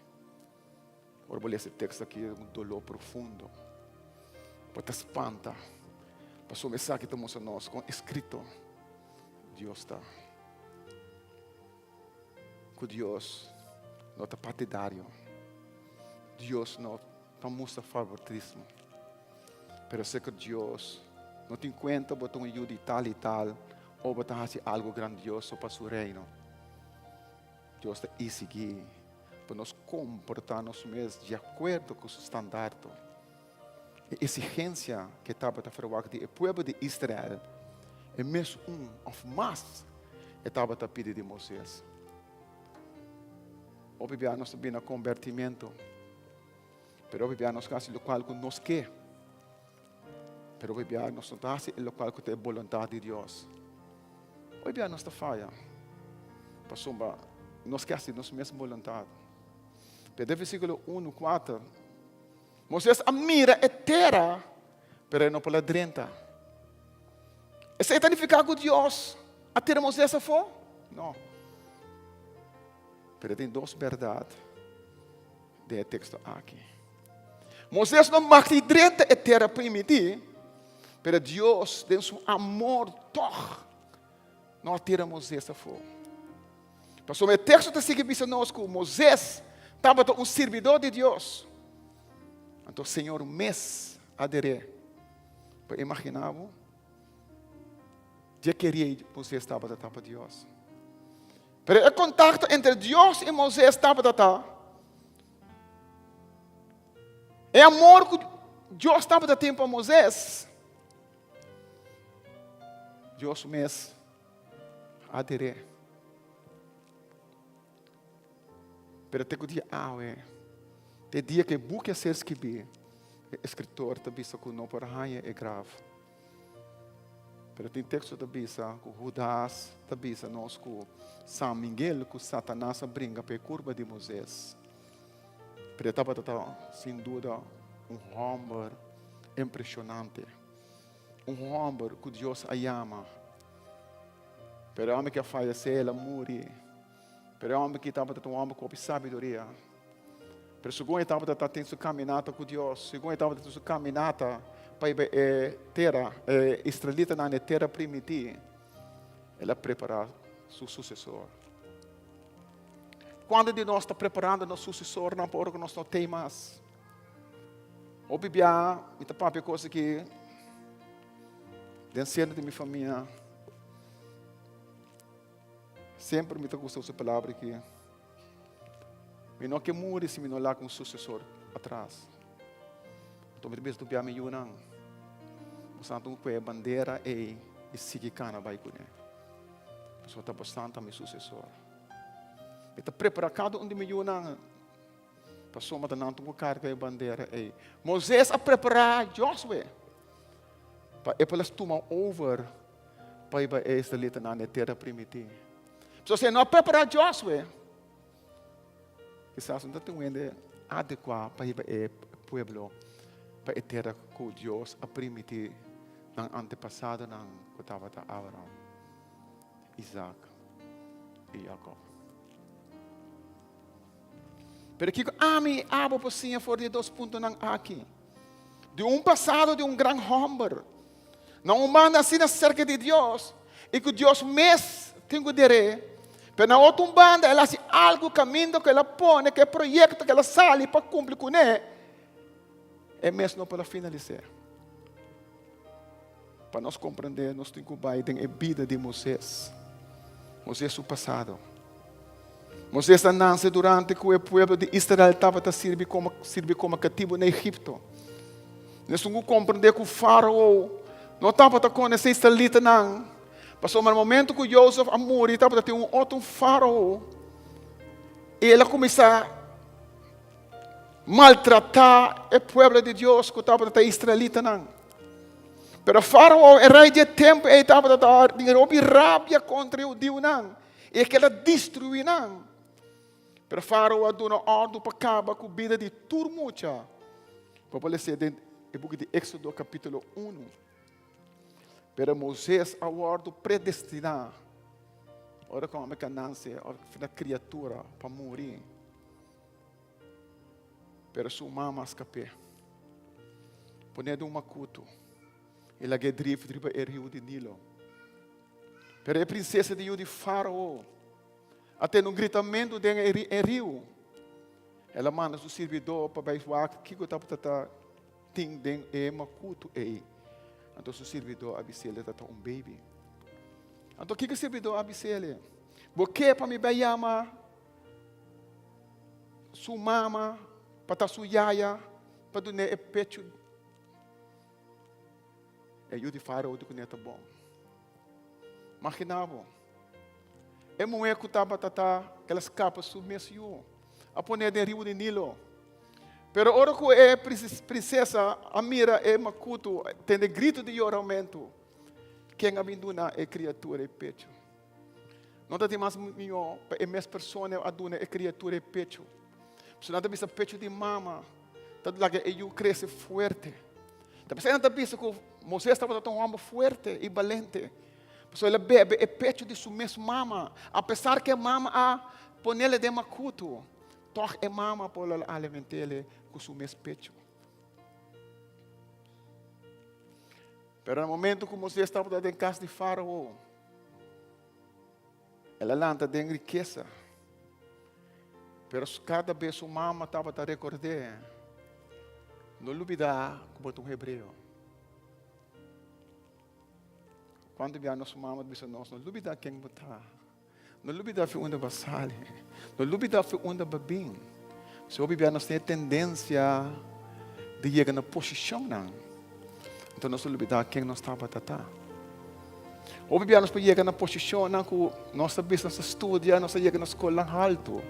Ora bo lesa e teksto aki, e un doló profundo. Bo ta spanta, pasobra esaki ta mustra nos kon eskrito Dios ta. Ku Dios no ta partidario. Dios no ta mustra favoritismo. Pero sé ku Dios no tin kuenta bo ta un yu di tal i tal o bo ta hasi algu grandioso pa su reino. Dios ta isigí pa nos komportá nos mes di akuerdo ku su standardo. E esigensia ku e tabata ferwagt di e pueblo di Israel, e mes un òf mas e tabata pidi di Moises. Hopi bia nos ta bini na kombertimentu, pero hopi bia nos ta hasi lokual ku nos ke, pero hopi bia nos no ta hasi e lokual ku ta e boluntat di Dios. Hopi bia nos ta faya pasobra nos ke hasi nos mes boluntat. Pero den versíkulo unu, kuater. Moisés a mira e tera, pero e no por a drenta. Esei ta nifiká ku Dios a tira Moisés afó? No. Pero tin dos bèrdat den e teksto aki. Moisés no mag di drenta e tera primití, pero Dios den su amor tòg no a tira Moisés afó. Pasobra e teksto ta sigui bisa nos ku Moisés tabata un sirbidó di Dios. Anto Señor mes a der'é. Por imaginá bo? Dje kerí Moisés tabata ta pa Dios. Pero e kontakto entre Dios i Moisés tabata ta e amor ku Dios tabata tin pa Moisés. Dios mes a der'é. Pero te ku dia awe, te dia ku e buki a ser skibí, e eskritor ta bisa ku no por haña e graf. Pero tin teksto ta bisa ku Hudas ta bisa nos ku San Miguel ku Satanas a bringa pa e kurpa di Moisés. Pero e tabata ta sin duda un hòmber impreshonante. Un hòmber ku Dios a yama. Pero e hòmber ki a fayesé, el a muri. Pero e hòmber ki tabata ta un hòmber ku hopi sabiduria. Pero segun e tabata ta tin su kaminata ku Dios, segun e tabata tin su kaminata pa iba e tera, e israelitanan na e tera primití, el a prepará su susesor. Kuantu di nos ta preparando nos susesornan pa ora ku nos no tei mas? Hopi bia mi ta papia kos aki den seno di mi famia. Semper mi ta gusta usa e palabra aki. Mi no ke muri si mi no laga un susesor atras. Anto mi ta bisa tur bia mi yunan, boso ta kue e bandera ei i sigui kana bai kuné. Pasobra ta boso ta mi susesor. Mi ta prepara kada un di mi yunan. Pasobra ta nan tur ku karga e bandera ei. Moises a prepará Josue pa e por tuma over pa hiba e israelitanan na e tera primití. So si e no a prepará Josue, kisas no ta tin un hende adekuá pa hiba e pueblo pa e tera ku Dios a primití nan antepasadonan ku tabata Abraham, Isaac i Jacob. Pero kiko ami i abo por siña for di e dos puntonan aki? Di un pasado di un gran hòmber na un banda asina serka di Dios i ku Dios mes tin ku der'é, pero na otro un banda el a hasi algu kaminda ku el a pone ku e proyekto ku el a sali pa kumpli kuné, e mes no por a finalis'é. Pa nos komprendé, nos tin ku bai den e bida di Moisés. Moisés su pasado. Moisés a nase durante ku e pueblo di Israel tabata sirbi komo sirbi komo katibu na Egipto. Nos tin ku komprendé ku Fárao no tabata konosé israelitanan, pasobra na momento ku Josef a muri tabata tin un otro Fárao i el a kuminsá maltratá e pueblo di Dios ku tabata ta israelitanan. Pero Fárao, e rei di e tempu ei, tabata ta tin hopi rabia kontra e hudiunan i e keda destruí nan. Pero Fárao a duna òrdu pa kaba ku bida di tur mucha. Bo por lesa den e buki di Éksodo kapítulo unu. Pero Moisés a wòrdu predestiná ora ku hòmber ka nanse òf na kriatura pa muri. Pero su mama a skap'é, pon'é den un makutu i lag'é drif riba e riu di Nilo. Pero e prinsesa di yu di Fárao a tende un gritamentu den e riu. El a manda su sirbidó pa bai wak kiko tabata ta tin den e makutu ei. Anto su sirbidó a bis'é, Ta ta un baby. Anto kiko e sirbidó a bis'é? Bo ke pa mi bai yama su mama pa ta su yaya pa dun'é e pechu? E yu di Fárao di kuné ta bon. Maginá bo, e muhé ku tabata ta el a skapa su mes yu, a pon'é den riu di Nilo. Pero ora ku e prinsesa a mira e makutu, tende gritu di yoramentu, ken a bin duna e kriatura e pechu? No ta tin mas mihó pa e mes persona a duna e kriatura e pechu. Pasobra nan ta bisa pechu di mama ta laga e yu krese fuerte. Ta p'esei nan ta bisa ku Moisés tabata un hòmber fuerte i balente. Pasobra el a bebe e pechu di su mes mama. Apesar ku e mama a ponele den makutu, tòg e mama por a aliment'é ku su mes pechu. Pero na momento ku Moisés tabata den kas di Fárao, el a lanta den rikesa. Pero kada bes su mama tabata rekord'é, No lubidá ku bo ta un hebreo. Kuantu bia nos mama ta bisa nos, No lubidá ken bo ta. No lubidá fi unda bo a sali. No lubidá fi unda bo a bin. Si hopi bia nos tin e tendensia di yega na posishonnan, anto nos ta lubidá ken nos tabata ta. Hopi bia nos por yega na posishonnan ku nos ta bisa nos ta studia, nos ta yega na skolnan haltu,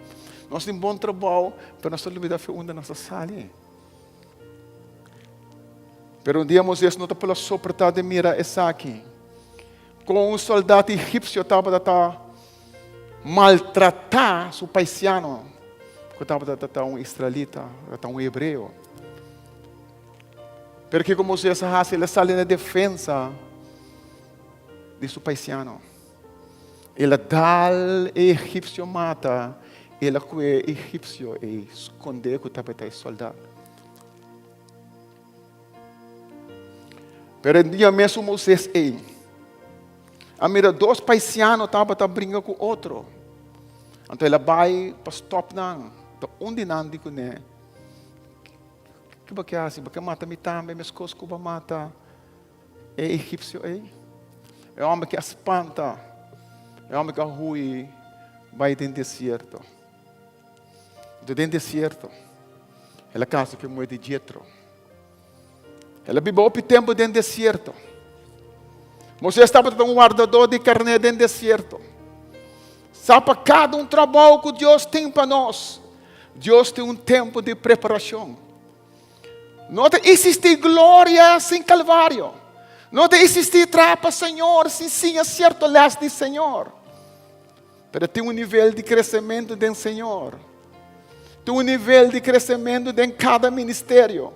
nos tin bon trabou, pero nos ta lubidá fi unda nos a sali. Pero un dia Moisés no ta por a soportá di mira esaki. Kon un soldat egipsio tabata ta maltratá su paisiano, ku tabata ta un israelita, ta un hebreo. Pero kiko Moisés a hasi? El a sali na defensa di su paisiano. El a dal e egipsio mata, el a kue e egipsio i skondé ku tabata e soldat. Pero e dia mesun Moisés ei a mira dos paisiano tabata bringa ku otro. Anto el a bai pa stòp nan. Ta un di nan di kuné, Ke bo ke hasi? Bo ke mata mi tambe meskos ku bo a mata e egipsio ei? E hòmber ke a spanta, e hòmber ke a hui bai den desierto. Anto den desierto el a kasa ku e muhé di Jetro. El a biba hopi tempu den desierto. Moisés tabata un wardadó di karné den desierto. Sa pa kada un trabou ku Dios tin pa nos, Dios tin un tempu di preparashon. No ta eksistí gloria sin Kalvario. No ta eksistí traha pa Señor sin siña sierto lès di Señor. Pero tin un nivel di kresementu den Señor. Tin un nivel di kresementu den kada ministerio.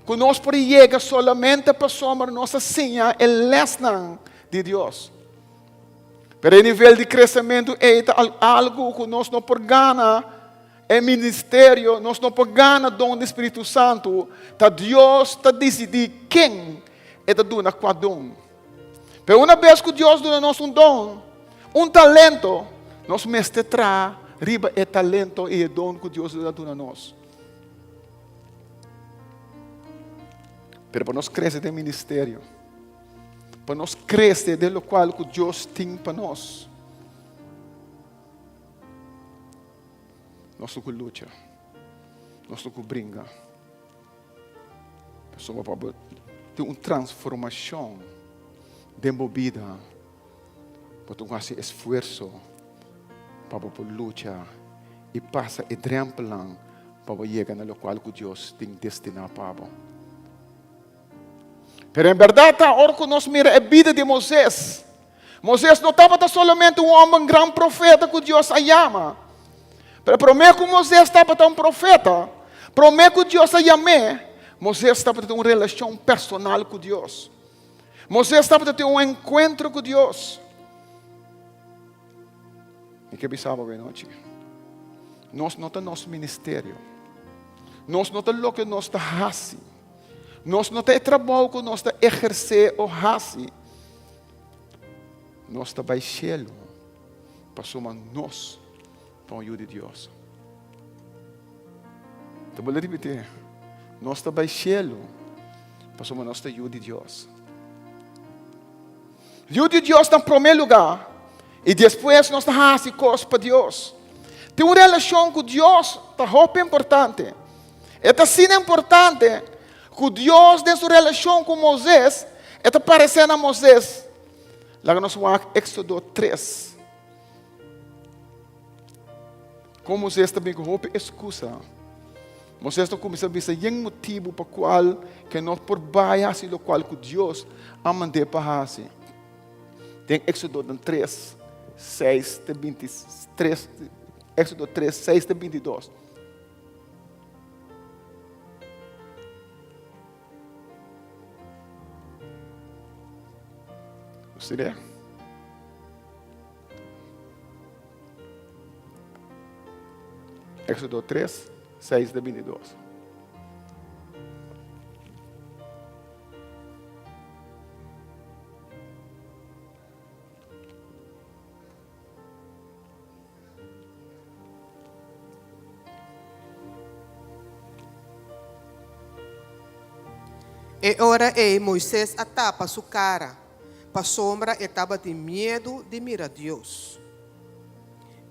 Ku nos por yega solamente pasobra nos a siña e lèsnan di Dios. Pero e nivel di kresementu ei ta algu ku nos no por gana e ministerio, nos no por gana don di Spiritu Santu. Ta Dios ta disidí ken e ta duna kua don. Pero una bes ku Dios duna nos un don, un talento, nos mester traha riba e talento i e don ku Dios a duna nos. Pero pa nos krese den ministerio, pa nos krese den lokual ku Dios tin pa nos, nos tin ku lucha, nos tin ku bringa. Pasobra pa bo tin un transformashon den bo bida, bo tin ku hasi esfuerso pa bo por lucha i pasa e drèmpelnan pa bo yega na lokual ku Dios tin destiná pa bo. Pero en bèrdat ta ora ku nos mira e bida di Moisés, Moisés no tabata solamente un hòmber, un gran profeta ku Dios a yama. Pero promé ku Moisés tabata un profeta, promé ku Dios a yam'é, Moisés tabata tin un relashon personal ku Dios. Moisés tabata tin un enkuentro ku Dios. Mi ke bisa bo anochi, nos no ta nos ministerio. Nos no ta loke nos ta hasi. Nos no ta e trabou ku nos ta ehersé o hasi. Nos ta bai shelu pasobra nos ta un yu di Dios. Ta bolbe ripití, nos ta bai shelu pasobra nos ta yu di Dios. Yu di Dios na promé lugá i despues nos ta hasi kos pa Dios. Tin un relashon ku Dios ta hopi importante. E ta asina importante ku Dios den su relashon ku Moisés, e ta paresé na Moisés. Laga nos wak Éxodo 3. Kon Moisés ta bin ku hopi eskusa. Moisés ta kuminsá bisa yen motibu pa kual ke no por bai hasi lokual ku Dios a mand'é pa hasi. Den Éxodo 3, 6 te 23, Éxodo 3, 6 te 22. Usted Éxodo 3, 6 te 22. E ora ei Moises a tapa su kara, pasobra e tabatin miedu di mira Dios.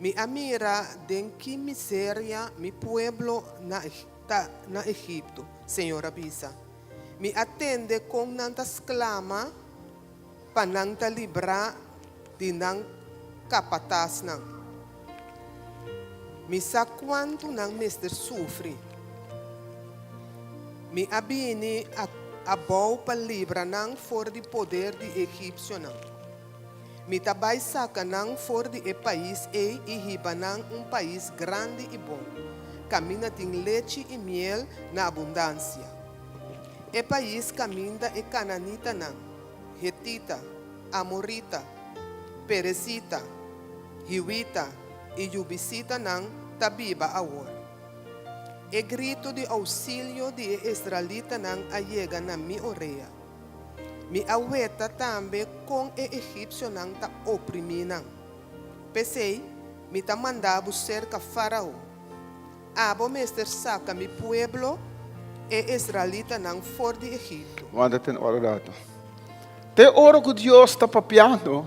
Mi a mira den ki miseria mi pueblo na ta na Egipto, Señor a bisa. Mi a tende kon nan ta sklama pa nan ta librá di nan kapatasnan. Mi sa kuantu nan mester sufri. Mi a bini abou pa libra nan for di poder di e egipsionan. Mi ta bai saka nan for di e pais ei i hiba nan un pais grandi i bon, kaminda tin lechi i miel na abundansia. E pais kaminda e kananitanan, hetita, amorita, peresita, hiwita i yubisitanan ta biba awor. E gritu di ousilio di e israelitanan a yega na mi orea. Mi a weta tambe kon e egipsionan ta oprimí nan. P'esei, mi ta manda bo serka Fárao. Abo mester saka mi pueblo, e israelitanan, for di Egipto. Wanta ten ora rato. Te ora ku Dios ta papiando,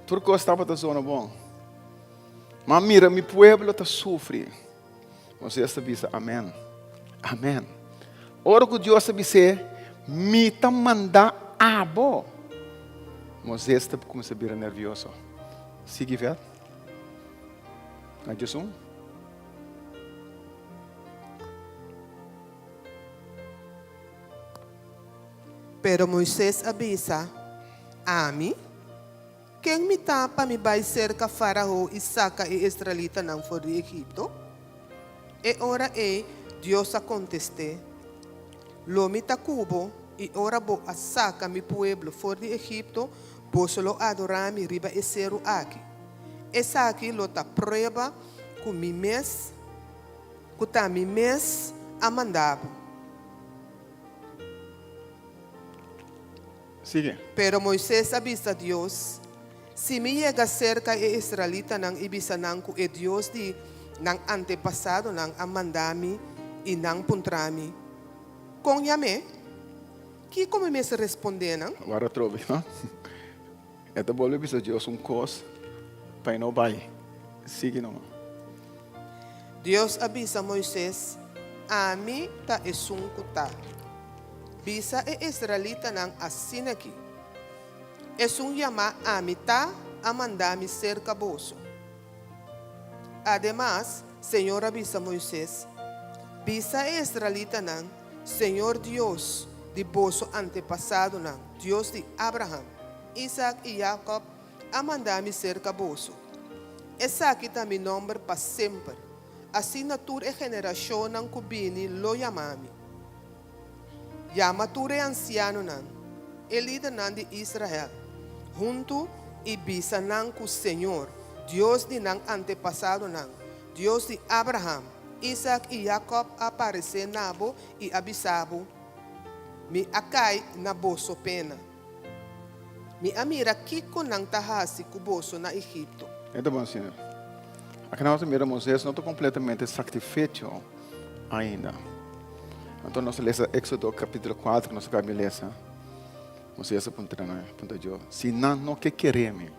tur kos tabata zona bon. Ma mira, mi pueblo ta sufri. Moisés ta bisa, Amen. Amen. Ora ku Dios ta bis'é, Mi ta manda abo. Moisés ta kuminsá bira nervioso. Sigui vet. Na djesun. Pero Moises a bisa, Ami? Ken mi ta pa mi bai serka Fárao i saka e israelitanan for di Egipto? E ora ei Dios a kontest'é, Lo mi ta ku bo, i ora bo a saka mi pueblo for di Egipto, boso lo adorá mi riba e seru aki. Esaki lo ta prueba ku mi mes, ku ta mi mes a manda bo. Sigui. Pero Moises a bisa Dios, Si mi yega serka e israelitanan i bisa nan ku e Dios di nan antepasadonan a manda mi i nan puntra mi, Kon yam'é? Kiko mi mester respondé nan? Wara atrobe, no? E ta bolbe bisa Dios un kos pa e no bai. Sigui numa. Dios a bisa Moises, Ami ta esun ku ta. Bisa e israelitanan asin'aki, Esun yamá Ami Ta a manda mi serka boso. Ademas, Señor a bisa Moises, Bisa e israelitanan, Señor Dios di boso antepasadonan, Dios di Abraham, Isaac i Jacob, a manda mi serka boso. Esaki ta mi nòmber pa semper, asina tur e generashonnan ku bini lo yama mi. Yama tur e ansianonan, e lidernan di Israel, huntu i bisa nan ku señor, Dios di nan antepasadonan, Dios di Abraham, Isak i Jakòb a aparesé na bo i a bisa bo, Mi a kai na boso pena. Mi a mira kiko nan ta hasi ku boso na Egipto. E ta bon, Señor. Aki nos ta mira Moisés no ta kompletamente saktifecho ainda. Anto nos ta lesa Éxodo kapítulo 4, nos a kaba di lesa. Moisés a puntra nan, puntra Dios, si nan no ke kere mi.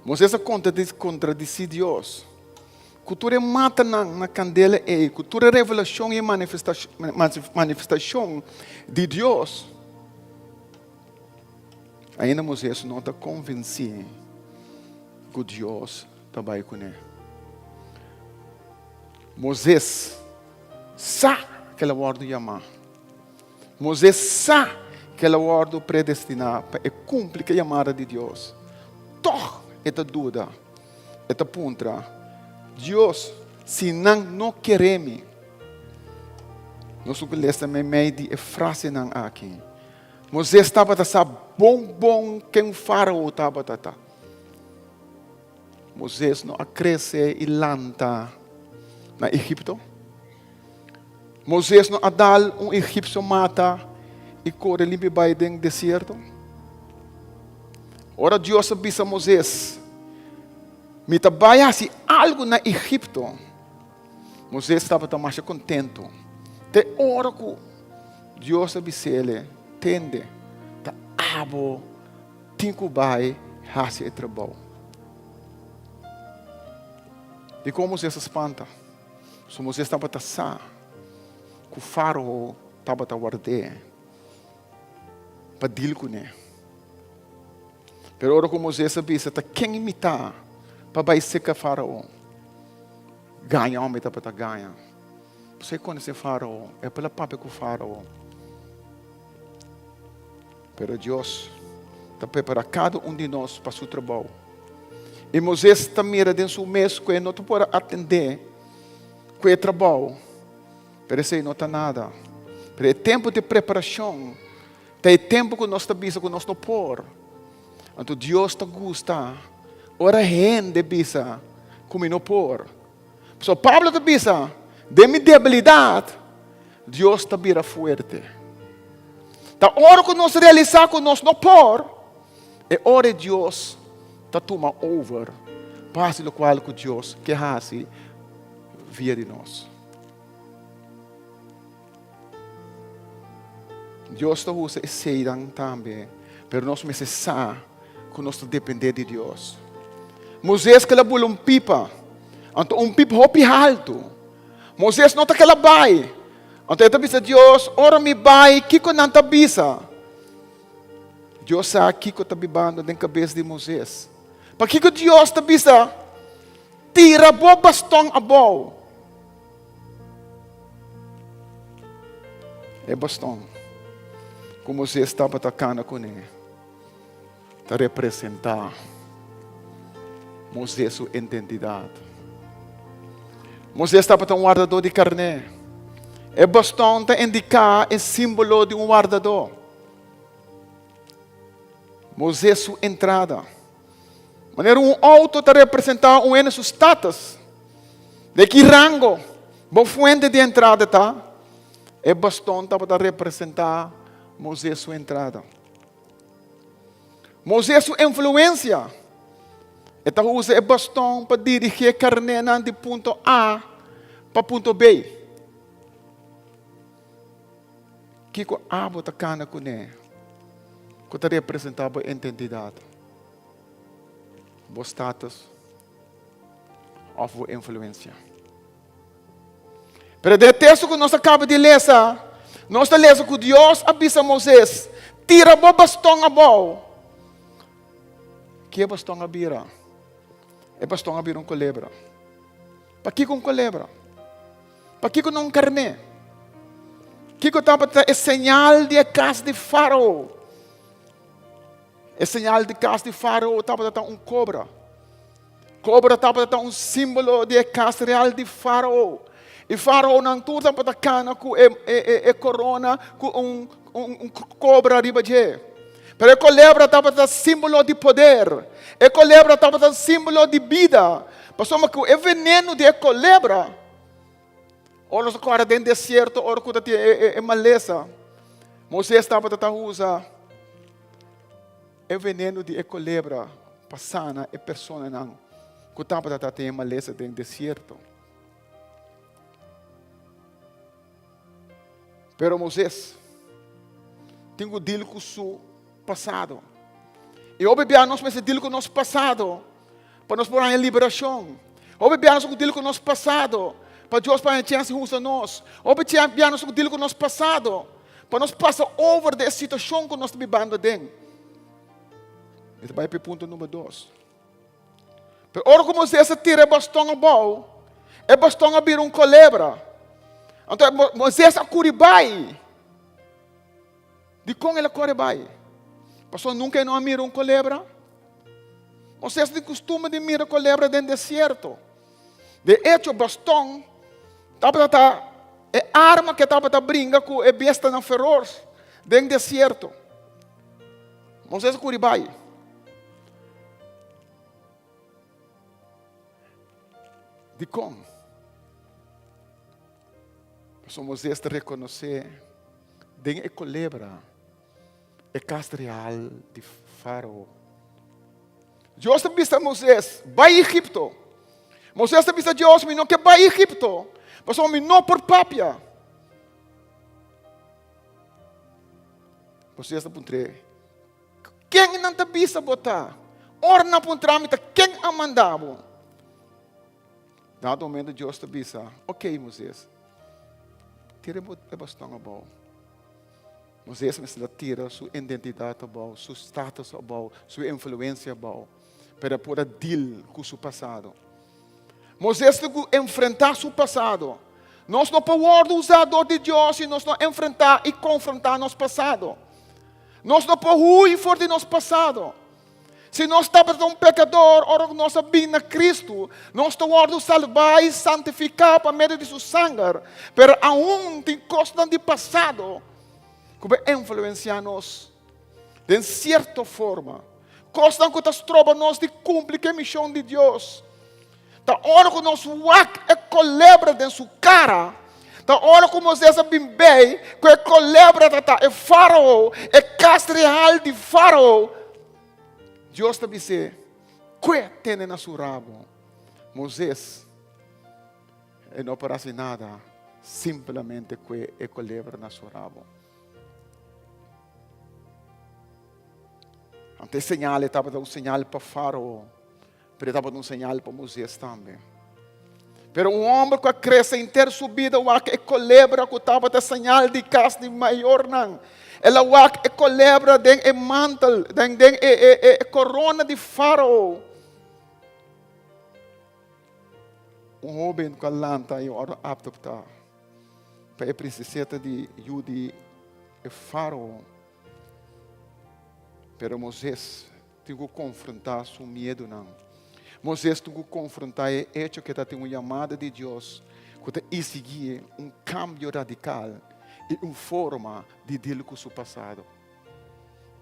Moisés a kontradisí Dios. Ku tur e matanan na kandela ei, ku tur e revelashon i manifestashon di Dios, ainda Moisés no ta konvensí ku Dios ta bai kuné. Moisés sa ku el a wòrdu yamá. Moisés sa ku el a wòrdu predestiná pa e kumpli ku e yamada di Dios. Tòg e ta duda. E ta puntra, Dios, si nan no kere mi? Nos lo lesa meimei di e frasenan aki. Moisés tabata sa bon bon ken Fárao tabata ta. Moisés no a krese i lanta na Egipto. Moisés no a dal un egipsio mata i kore limpi bai den desierto. Ora Dios a bisa Moisés, Mi ta bai hasi algu na Egipto, Moisés tabata masha kontentu. Te ora ku Dios a bis'é, Tende, ta abo tin ku bai hasi e trabou. Dikon Moisés a spanta? So Moisés tabata sa ku Fárao tabata ward'é pa dil kuné. Pero ora ku Moisés a bisa, Ta ken mi ta pa bai seka Fárao? Gaña hòmber tabata gaña. Pasobra e konosé Fárao, e por a papia ku Fárao. Pero Dios ta prepará kada un di nos pa su trabou. I Moisés ta mira den su mes ku e no ta por a atendé ku e trabou, pero esei no ta nada. Pero e tempu di preparashon ta e tempu ku nos ta bisa ku nos no por. Anto Dios ta gusta ora hende bisa ku mi no por. Pasobra Pablo ta bisa, Den mi debilidat, Dios ta bira fuerte. Ta ora ku nos realisá ku nos no por, e ora Dios ta tuma over pa hasi lokual ku Dios ke hasi via di nos. Dios ta usa eseinan tambe, pero nos mester sa ku nos ta dependé di Dios. Moisés kila bula un pipa, anto un pipa hopi haltu. Moisés no ta kila bai. Anto e ta bisa Dios, ora mi bai, kiko nan ta bisa? Dios sa kiko ta bibando den kabes di Moisés. Pakiko Dios ta bisa, tira bo baston abou? E baston ku Moisés tabata kana kuné ta representá Moisés su identidat. Moisés tabata un wardadó di karné. E baston ta indiká e símbolo di un wardadó. Moisés su entrada. Manera un outo ta representá un hende su status. De ki rango bo fuente di entrada ta? E baston tabata representá Moisés su entrada. Moisés su influensia. E ta usa e baston pa dirigí e karnénan di punto A pa punto B. Kiko abo ta kana kuné ku ta representá bo identidat, bo status òf bo influensia? Pero den e teksto ku nos a kaba di lesa, nos ta lesa ku Dios a bisa Moisés, Tira bo baston abou. Ki e baston a bira? E baston a bira un kolebra. Pakiko un kolebra? Pakiko no un karné? Kiko tabata e señal di e kas di Fárao? E señal di kas di Fárao tabata ta un kobra. Kobra tabata un símbolo di e kas real di Fárao. I fáraonan tur tabata kana ku e, e, e, e korona ku un, un, un kobra riba dje. Pero e kolebra tabata símbolo di poder. E kolebra tabata símbolo di bida. Pasobra ku e veneno di e kolebra, ora nos kore den desierto, ora ku ta tin e, e, e malesa, Moisés tabata ta usa E veneno di e kolebra pa sana e personanan ku tabata ta tin e malesa den desierto. Pero Moisés tin ku deal ku su pasado. I hopi bia nos mester deal ku nos pasado pa nos por haña liberashon. Hopi bia nos ku deal ku nos pasado pa Dios por haña chèns di usa nos. Hopi bia nos ku deal ku nos pasado Pa nos pasa over di e situashon ku nos ta bibando aden. Mi ta bai pa e punto number dos. Pero ora ku Moisés a tira e baston abou, e baston a bira un kolebra. Anto Moisés a kuri bai. Dikon el a kore bai? Pasobra nunka e no a mira un kolebra. Moisés tin kustumber di mira kolebra den desierto. De echo, baston tabata ta e arma ku e tabata bringa ku e bestanan feros den desierto. Moisés a kuri bai. Dikon? Pasobra Moisés ta rekonosé den e kolebra e kas real di Fárao. Dios ta bisa Moisés, bai Egipto. Moisés ta bisa Dios, mi no ke bai Egipto, pasobra mi no por papia. Moisés ta puntr'é, ken nan ta bisa bo ta? Ora nan puntra mi ta ken a manda bo? Dado momento Dios ta bisa, ok Moisés, tira e baston abou. Moisés mester a tira su identidat abou, su status abou, su influensia abou, pero e por a deal ku su pasado. Moisés tin ku enfrentá su pasado. Nos no por wòrdu usá dor di Dios si nos no enfrentá i konfrontá nos pasado. Nos no por hui for di nos pasado. Si nos tabata un pekador ora ku nos a bin na Kristu, nos ta wòrdu salbá i santifiká pa medio di Su sanger. Pero aun tin kosnan di pasado ku por influensiá nos den sierto forma. Kosnan ku ta stroba nos di kumpli ku e mishon di Dios. Ta ora ku nos wak e kolebra den su kara, ta ora ku Moisés a bin bei ku e kolebra ta ta e Fárao, e kas real di Fárao, Dios ta bis'é, Kue tene na su rabo. Moisés e no por hasi nada, simplemente kue e kolebra na su rabo. Anto e señal e tabata un señal pa Fárao. Pero e tabata un señal pa Moisés tambe. Pero un homber ku a krese henter su bida wak e kolebra ku tabata señal di kas di mayornan. El a wak e kolebra den e mantel, den, den e, e, e, e korona di Farao. Un hoben ku a lanta i ora adoptá pa e prinseseta di yu di e Farao. Pero Moisés tin ku konfrontá su miedunan. Moisés tin ku konfrontá e echo ku e ta tin un yamada di Dios ku ta esigí un kambio radikal i un forma di dil ku su pasado.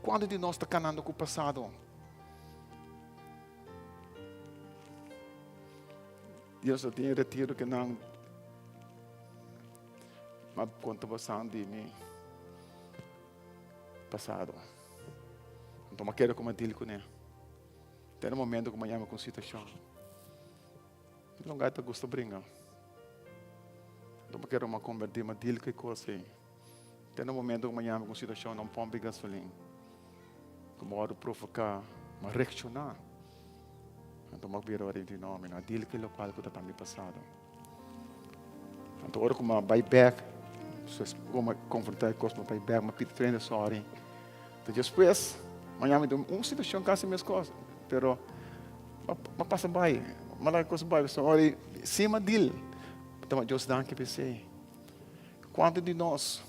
Kuantu di nos ta kanando ku pasado? Dios a tin e retiro ku nan a konta bosan di mi pasado. Anto m'a keda ku m'a deal kuné. Te na momento ku m'a yama ku un situashon. Mi longa ta gusta bringa. Anto m'a keda m'a kombertí, m'a deal ku e kos ei. Te na momento ku m'a yama ku un situashon na un pòmp di gasolin. Ku m'a wòrdu provoká, m'a reakshoná. Anto m'a bira ora di no, mi no a deal ku e lokual ku ta ta mi pasado. Anto ora ku m'a bai bèk, ku m'a konfrontá e kos, m'a bai bèk, m'a pidi tur hende sòri. Ta despues, mañana mi tin un situashon kasi meskos, pero m'a pasa bai, m'a laga e kos bai, pasobra ora di si m'a deal, mi ta Dios danki pa esei. Kuantu di nos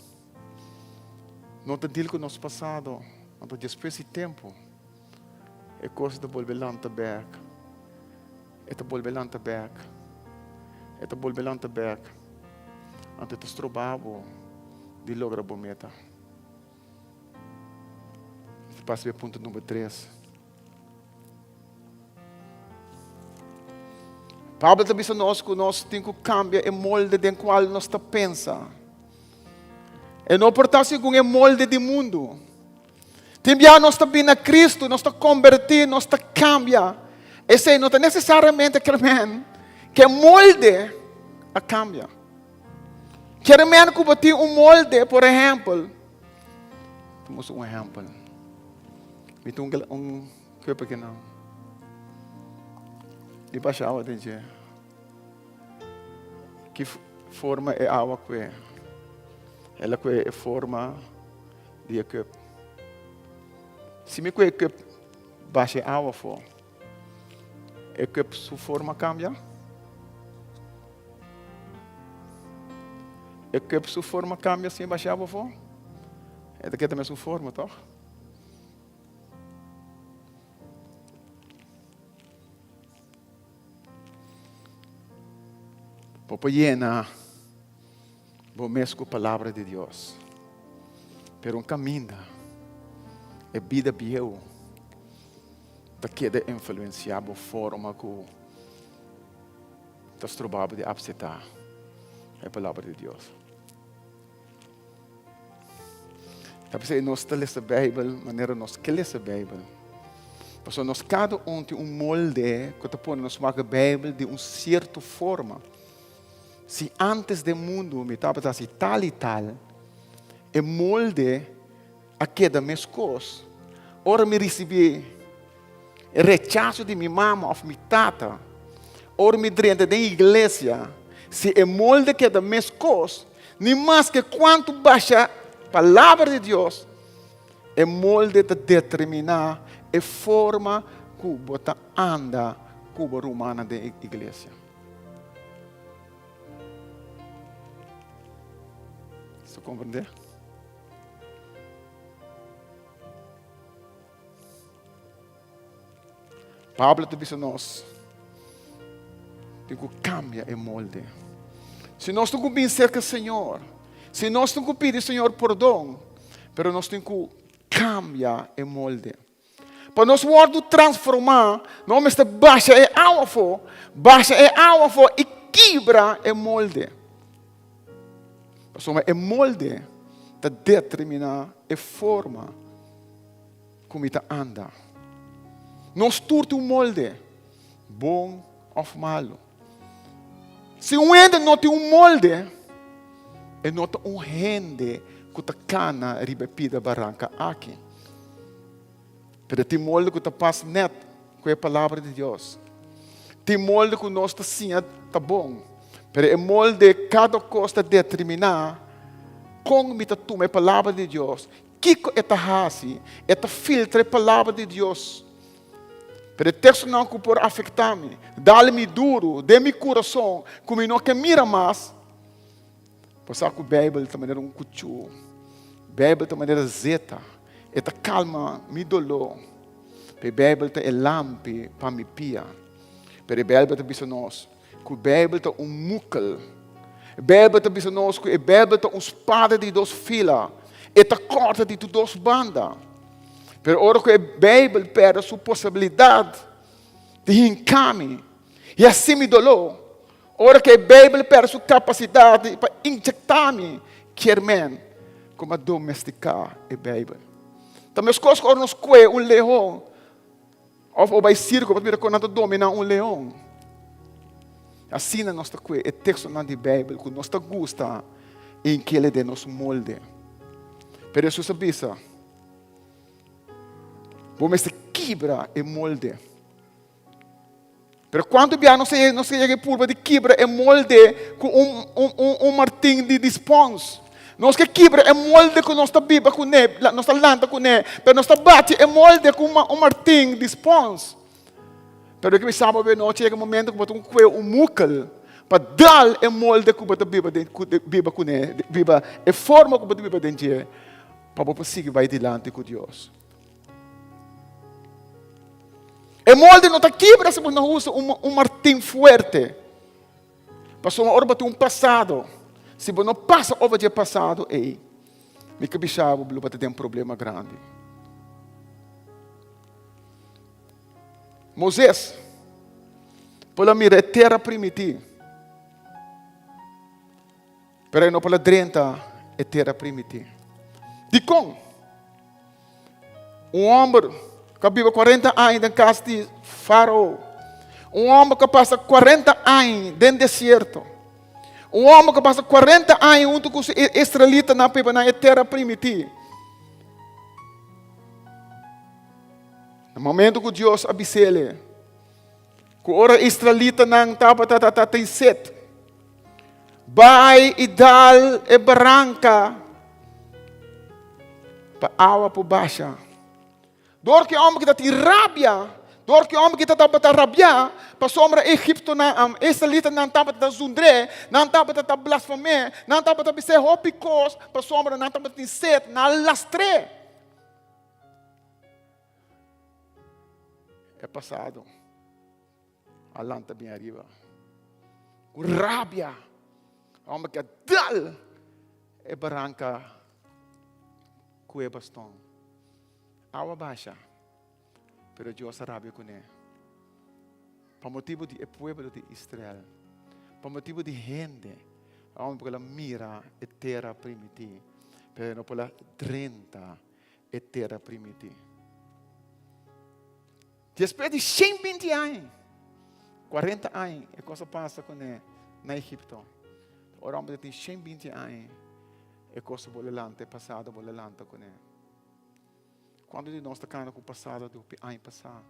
no ta deal ku nos pasado, anto despues di tempu e kos ta bolbe lanta bèk. E ta bolbe lanta bek. E ta bolbe lanta bek. Anto e ta stroba bo di logra bo meta. Pasa e punto number 3. Pablo ta bisa nos ku nos tin ku kambia e molde den kual nos ta pensa. E no por ta segun e molde di mundu. Tin bia nos ta bini na Kristu, nos ta kombertí, nos ta kambia. Esei no ta nesesariamente ker men ku e molde a kambia. Ker men ku bo tin un molde, por ehèmpel, Tuma un ehèmpel. Mi tin un kuerpo akinan. Mi basha awa den dje. Ki forma e awa kue? El a kue e forma di e cup. Si mi kue e cup basha e awa afó, e cup su forma cambia? E cup su forma cambia si mi basha e awa afó? E ta keda mesun forma, toch? Bo por yena bo mes ku palabra di Dios. Pero un kaminda, e bida bieu ta keda influensiá bo forma ku ta stroba bo di apseptá e palabra di Dios. Ta p'esei nos ta lesa Beibel manera nos ke lesa Beibel. Pasobra nos kada un tin un molde ku ta pone nos wak Beibel di un sierto forma. Si ántes den mundu mi tabata hasi tal i tal, e molde a keda meskos. Ora mi risibí e rechaso di mi mama òf mi tata, ora mi drenta den iglesia, si e molde keda meskos, ni maske kuantu basha Palabra di Dios, e molde ta determiná e forma ku bo ta anda ku bo rumannan den iglesia. Bo ta komprendé? Pablo ta bisa nos, tin ku kambia e molde. Si nos tin ku bin serka Señor, si nos tin ku pidi Señor pordon, pero nos tin ku kambia e molde. Pa nos wòrdu transformá, nos mester basha e awa afó, basha e awa afó i kibra e molde. Pasobra e molde ta determiná e forma ku mi ta anda. Nos tur tin un molde, bon òf malu. Si un hende no tin un molde, e no ta un hende ku ta kana riba e pida baranka aki. Pero tin molde ku ta pas nèt ku e Palabra di Dios. Tin molde ku nos ta siña ta bon, pero e molde kada kos ta determiná kon mi ta tuma e Palabra di Dios, kiko e ta hasi, e ta filtra e Palabra di Dios. Pero e tekstonan ku por afektá mi, dal mi duru den mi kurason ku mi no ke mira mas, bo sa ku Beibel ta manera un kuchú. Beibel ta manera zeta. E ta kalma mi doló. Pero e Beibel ta e lampi pa mi pia. Pero e Beibel ta bisa nos ku Beibel ta un mukel. E Beibel ta bisa nos ku e Beibel ta un spada di dos fila. E ta kòrta di tur dos banda. Pero ora ku e Beibel pèrdè su posibilidat di hinká mi i hasi mi doló, ora ku e Beibel pèrdè su kapasidat pa injektá mi, kier men ku mi a domestiká e Beibel. Ta meskos ku ora nos kue un leon òf bo bai sirko bo ta mira kon nan ta dominá un leon. Asina nos ta kue e tekstonan di Beibel ku nos ta gusta i inkele den nos molde. Pero Hesus a bisa, Bo mester kibra e molde. Pero kuantu bia nos a nos a yega e purba di kibra e molde ku un un un un martin di di spons. Nos ke kibra e molde ku nos ta biba kuné, nos ta lanta kuné, pero nos ta bati e molde ku un un martin di spons. Pero ke mi sa bo nochi yega momento ku bo ta kue un mukel pa dal e molde ku bo ta biba den ku biba kuné, biba e forma ku bo ta biba den dje pa bo por sigui bai dilanti ku Dios. E molde no ta kibra si bo no usa un martin fuerte. Pasobra ora bo tin un pasado, si bo no pasa over di e pasado ei, mi ke bisa bo lo bo ta den problema grandi. Moises por a mira e tera primití, pero e no por a drenta e tera primití. Dikon? Un hòmber ku a biba kuarenta aña den kas di Farao. Un hòmber ku a pasa kuarenta aña den desierto. Un hòmber ku a pasa kuarenta aña huntu ku su israelitanan pa biba na e tera primití. Na momento ku Dios a bis'el ku ora israelitanan tabata ta tin set, bai i dal e baranka pa awa por basha. Dor ku e hòmber ki ta tin rabia, dor ku e hòmber ki ta tabata rabiá, pasobra egiptonan, israelitanan tabata ta zundr'é, nan tabata ta blasfam'é, nan tabata bis'é hopi kos, pasobra nan tabata tin set, nan a lastr'é. E pasado a lanta bien ariba. Ku rabia, e homber ke a dal e baranka ku e baston. Awa basha, pero Dios a rabia kuné. Pa motibu di e pueblo di Israel, pa motibu di hende, e homber por a mira e tera primití, pero e no por a drenta e tera primití. Despues di 120 aña, 40 aña, e kos a pasa kuné na Egipto. Ora homber tin 120 aña, e kos a bolbe lanta, e pasado a bolbe lanta kuné. Kuantu di nos ta kana ku pasado di hopi aña pasá?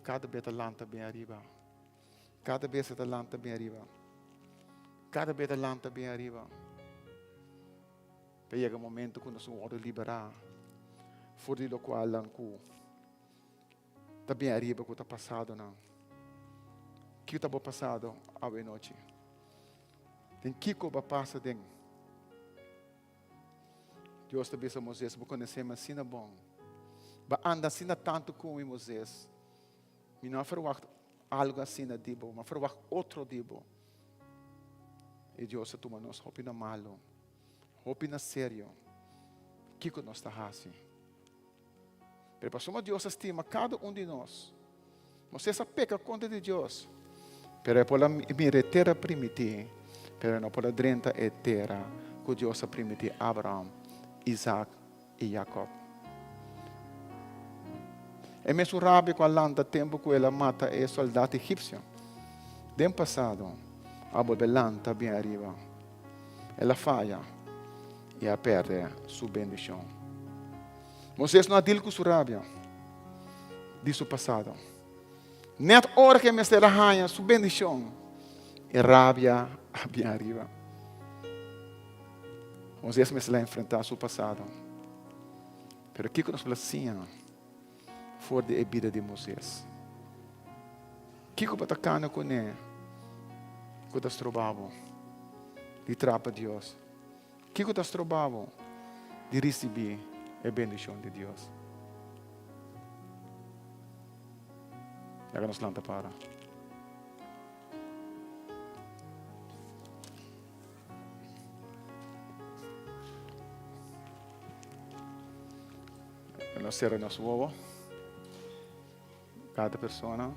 Kada bes ta lanta bin ariba. Kada bes ta lanta bin ariba. Kada bes ta lanta bin ariba. Ta yega momento ku nos wòrdu liberá for di lokualnan ku ta bin ariba ku ta pasadonan. Kiko ta bo pasado awe nochi? Den kiko bo a pasa den? Dios ta bisa Moisés, bo konosé mi asina bon. Bo a anda asina tantu ku mi, Moisés. Mi no a ferwagt algu asina di bo, mi a ferwagt otro di bo. I Dios a tuma nos hopi na malu. Hopi na serio kiko nos ta hasi. Pero pasobra Dios a stima kada un di nos, Moisés a peka kontra di Dios, pero e por a mira e tera primití, pero e no por a drenta e tera ku Dios a primití Abraham, Isaac i Jacob. E mesun rabia ku a lanta tempu ku el a mata e soldat egipsio den pasado a bolbe lanta bien ariba. El a faya i a pèrdè su bendishon. Moisés no a dil ku su rabia di su pasado. Nèt ora ku e mester a haña su bendishon, e rabia a bin ariba. Moisés mester a enfrentá su pasado. Pero kiko nos por a siña for di e bida di Moisés? Kiko bo ta kana kuné ku ta stroba bo di trapa Dios? Kiko ta stroba bo di risibí e bendishon di Dios? Laga nos lanta para. Nos sera nos wowo. Kada persona.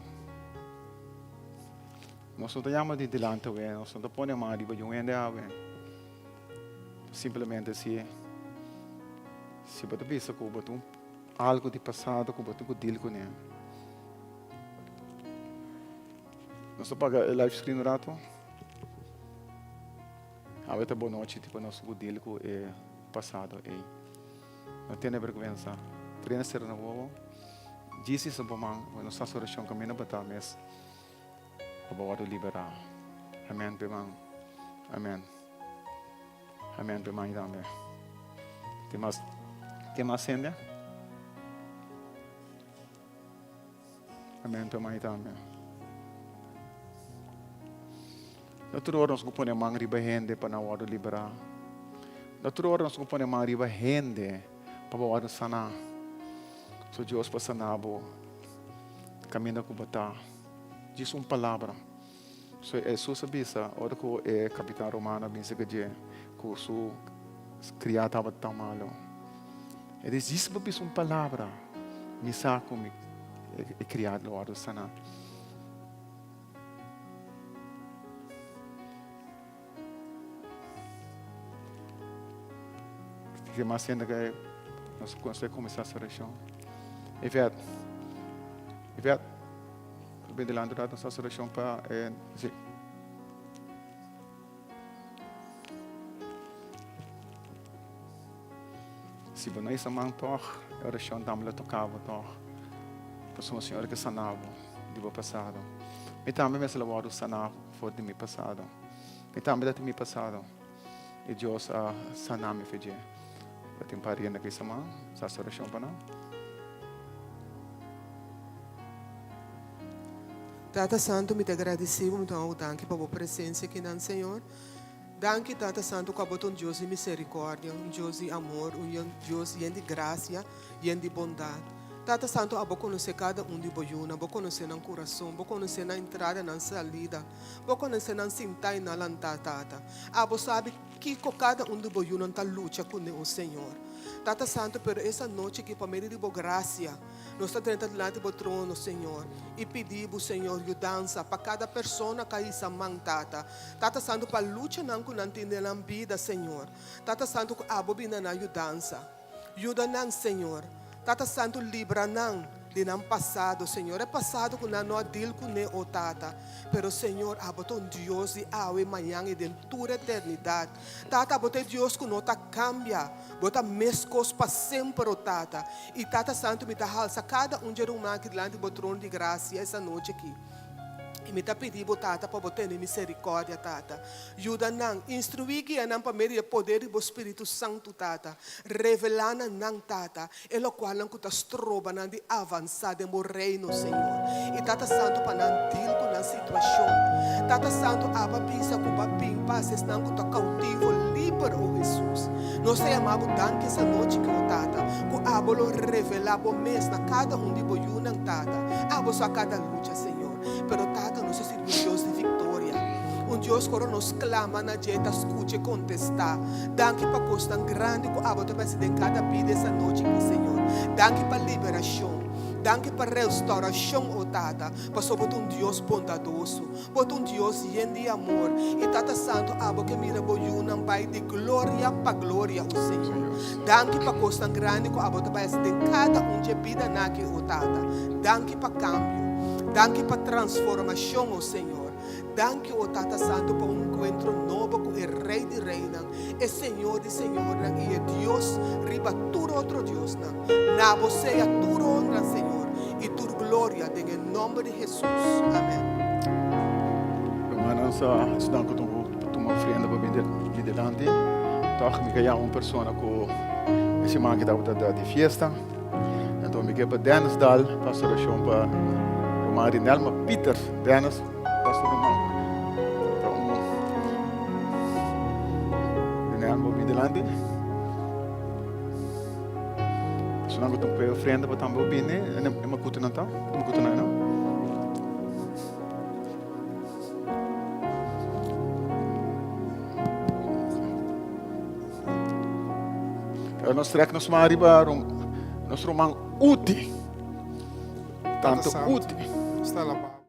Nos no ta yama di dilanti awe, nos no ta pone man riba di un hende awe. Simplemente si si bo ta bisa ku bo tin algu di pasado ku bo tin ku deal kuné. Nos ta paga e live screen un rato. Awe ta bo nochi tipo nos ku deal ku e pasado ei. No tene bergwensa. Trena sera na wowo. Jesus a bo man, bo no sa su orashon kaminda bo ta mes pa bo wòrdu liberá. Amen pe man. Amen. Amen pe man tambe. Tin mas, tin mas hende? Amen pe man tambe. No tur ora nos ku pone man riba hende pa nan wòrdu liberá. No tur ora nos ku pone man riba hende pa bo wòrdu saná. So Dios por saná bo. Kaminda ku bo ta. Djis un palabra. So Hesus a bisa ora ku e kapitan romano a bin serka dje ku su kriá tabata tan malu. E di, Djis bo bisa un palabra, mi sa ku mi e kriá lo wòrdu saná. Ke mas hende ke nos a kuminsá hasi orashon? Yvette, Yvette, bin dilanti un ratu nos hasi orashon pa e, si. Si bo no hisa man tòg, e orashon tambe lo toka bo tòg. Pasobra Señor ke sana bo di bo pasado. Mi tambe mester lo wòrdu saná for di mi pasado. Mi tambe ta tin mi pasado i Dios a sana mi for dje. Bo tin pariente ku hisa man, sa hasi orashon pa nan. Tata Santu, mi ta gradisí bo, mi ta duna bo danki pa bo presensia akinan, Señor. Danki, Tata Santu, ku abo ta un Dios di miserikòrdia, un Dios di amor, un Dios yen di grasia, yen di bondat. Tata Santu, abo konosé kada un di bo yunan, bo konosé nan kurason, bo konosé nan entrada, nan salida, bo konosé nan sintá i nan lantá, Tata. Abo sabi kiko kada un di bo yunan ta lucha kuné, o Señor. Tata Santu, pero es anochi aki, pa medio di bo grasia, Nos ta drenta dilanti bo trono, Señor, i pidi bo, Señor, yudansa pa kada persona ku a hisa man, Tata. Tata Santu, pa luchanan ku nan tin den nan bida, Señor. Tata Santu, ku abo bin na nan yudansa. Yuda nan, Señor. Tata Santu, libra nan di nan pasado, Señor, e pasado ku nan no a dil kuné, o Tata. Pero, Señor, abo ta un Dios di awe, mañan i den tur eternidat. Tata, abo ta e Dios ku no ta kambia. Bo ta meskos pa semper, o Tata. I Tata Santu, mi ta halsa kada un dje ruman aki dilanti bo trono di grasia es anochi aki. I mi ta pidi bo, Tata, pa bo tene miserikòrdia, Tata. Yuda nan, instruí i guia nan pa medio di e poder di bo Spiritu Santu, Tata. Revelá na nan, Tata, e lokualnan ku ta stroba nan di avansá den bo Reino, Señor. I Tata Santu, pa nan dil ku nan situashon. Tata Santu, aba bisa ku bo a bin pa hasi esnan ku ta koutivo liber, o Hesus. Nos ta yama bo danki es anochi ki, o Tata, ku abo lo revelá bo mes na kada un di bo yunan, Tata. Abo sa kada lucha, Señor. Pero, Tata, nos ta sirbi un Dios di viktoria, un Dios ku ora nos klama na dje, e ta skucha i kontestá. Danki pa kosnan grandi ku abo ta basi den kada bida es anochi aki, Señor. Danki pa liberashon. Danki pa restaurashon, o Tata, pasobra bo ta un Dios bondadoso. Bo ta un Dios yen di amor. I Tata Santu, abo ke mira bo yunan bai di gloria pa gloria, o Señor. Danki pa kosnan grandi ku abo ta bai hasi den kada un dje bidanan aki, o Tata. Danki pa kambio. Danki pa transformashon, o Señor. Danki, o Tata Santu, pa un enkuentro nobo ku e Rei di Reinan, e Señor di Señornan i e Dios riba tur otro diosnan. Na bo sea tur honra, Señor, i tur gloria den e nomber di Hesus. Amen. Rumannan sa esnan ku tuma ofrenda pa bin di dilanti. Tòg mi ka yama un persona ku e siman aki tabata da di fiesta. Anto mi ke pa Dennis Daal pasa orashon pa ruman Rinelma Pieters. Dennis, pasa ruman pa un Rinelma bin dilanti. Personan ku ta pue ofrenda pa tambe bini, e makutunan ta, e makutunan no. Pero nos trek nos man riba nos ruman Uti. Tanto Uti. Sta alabado.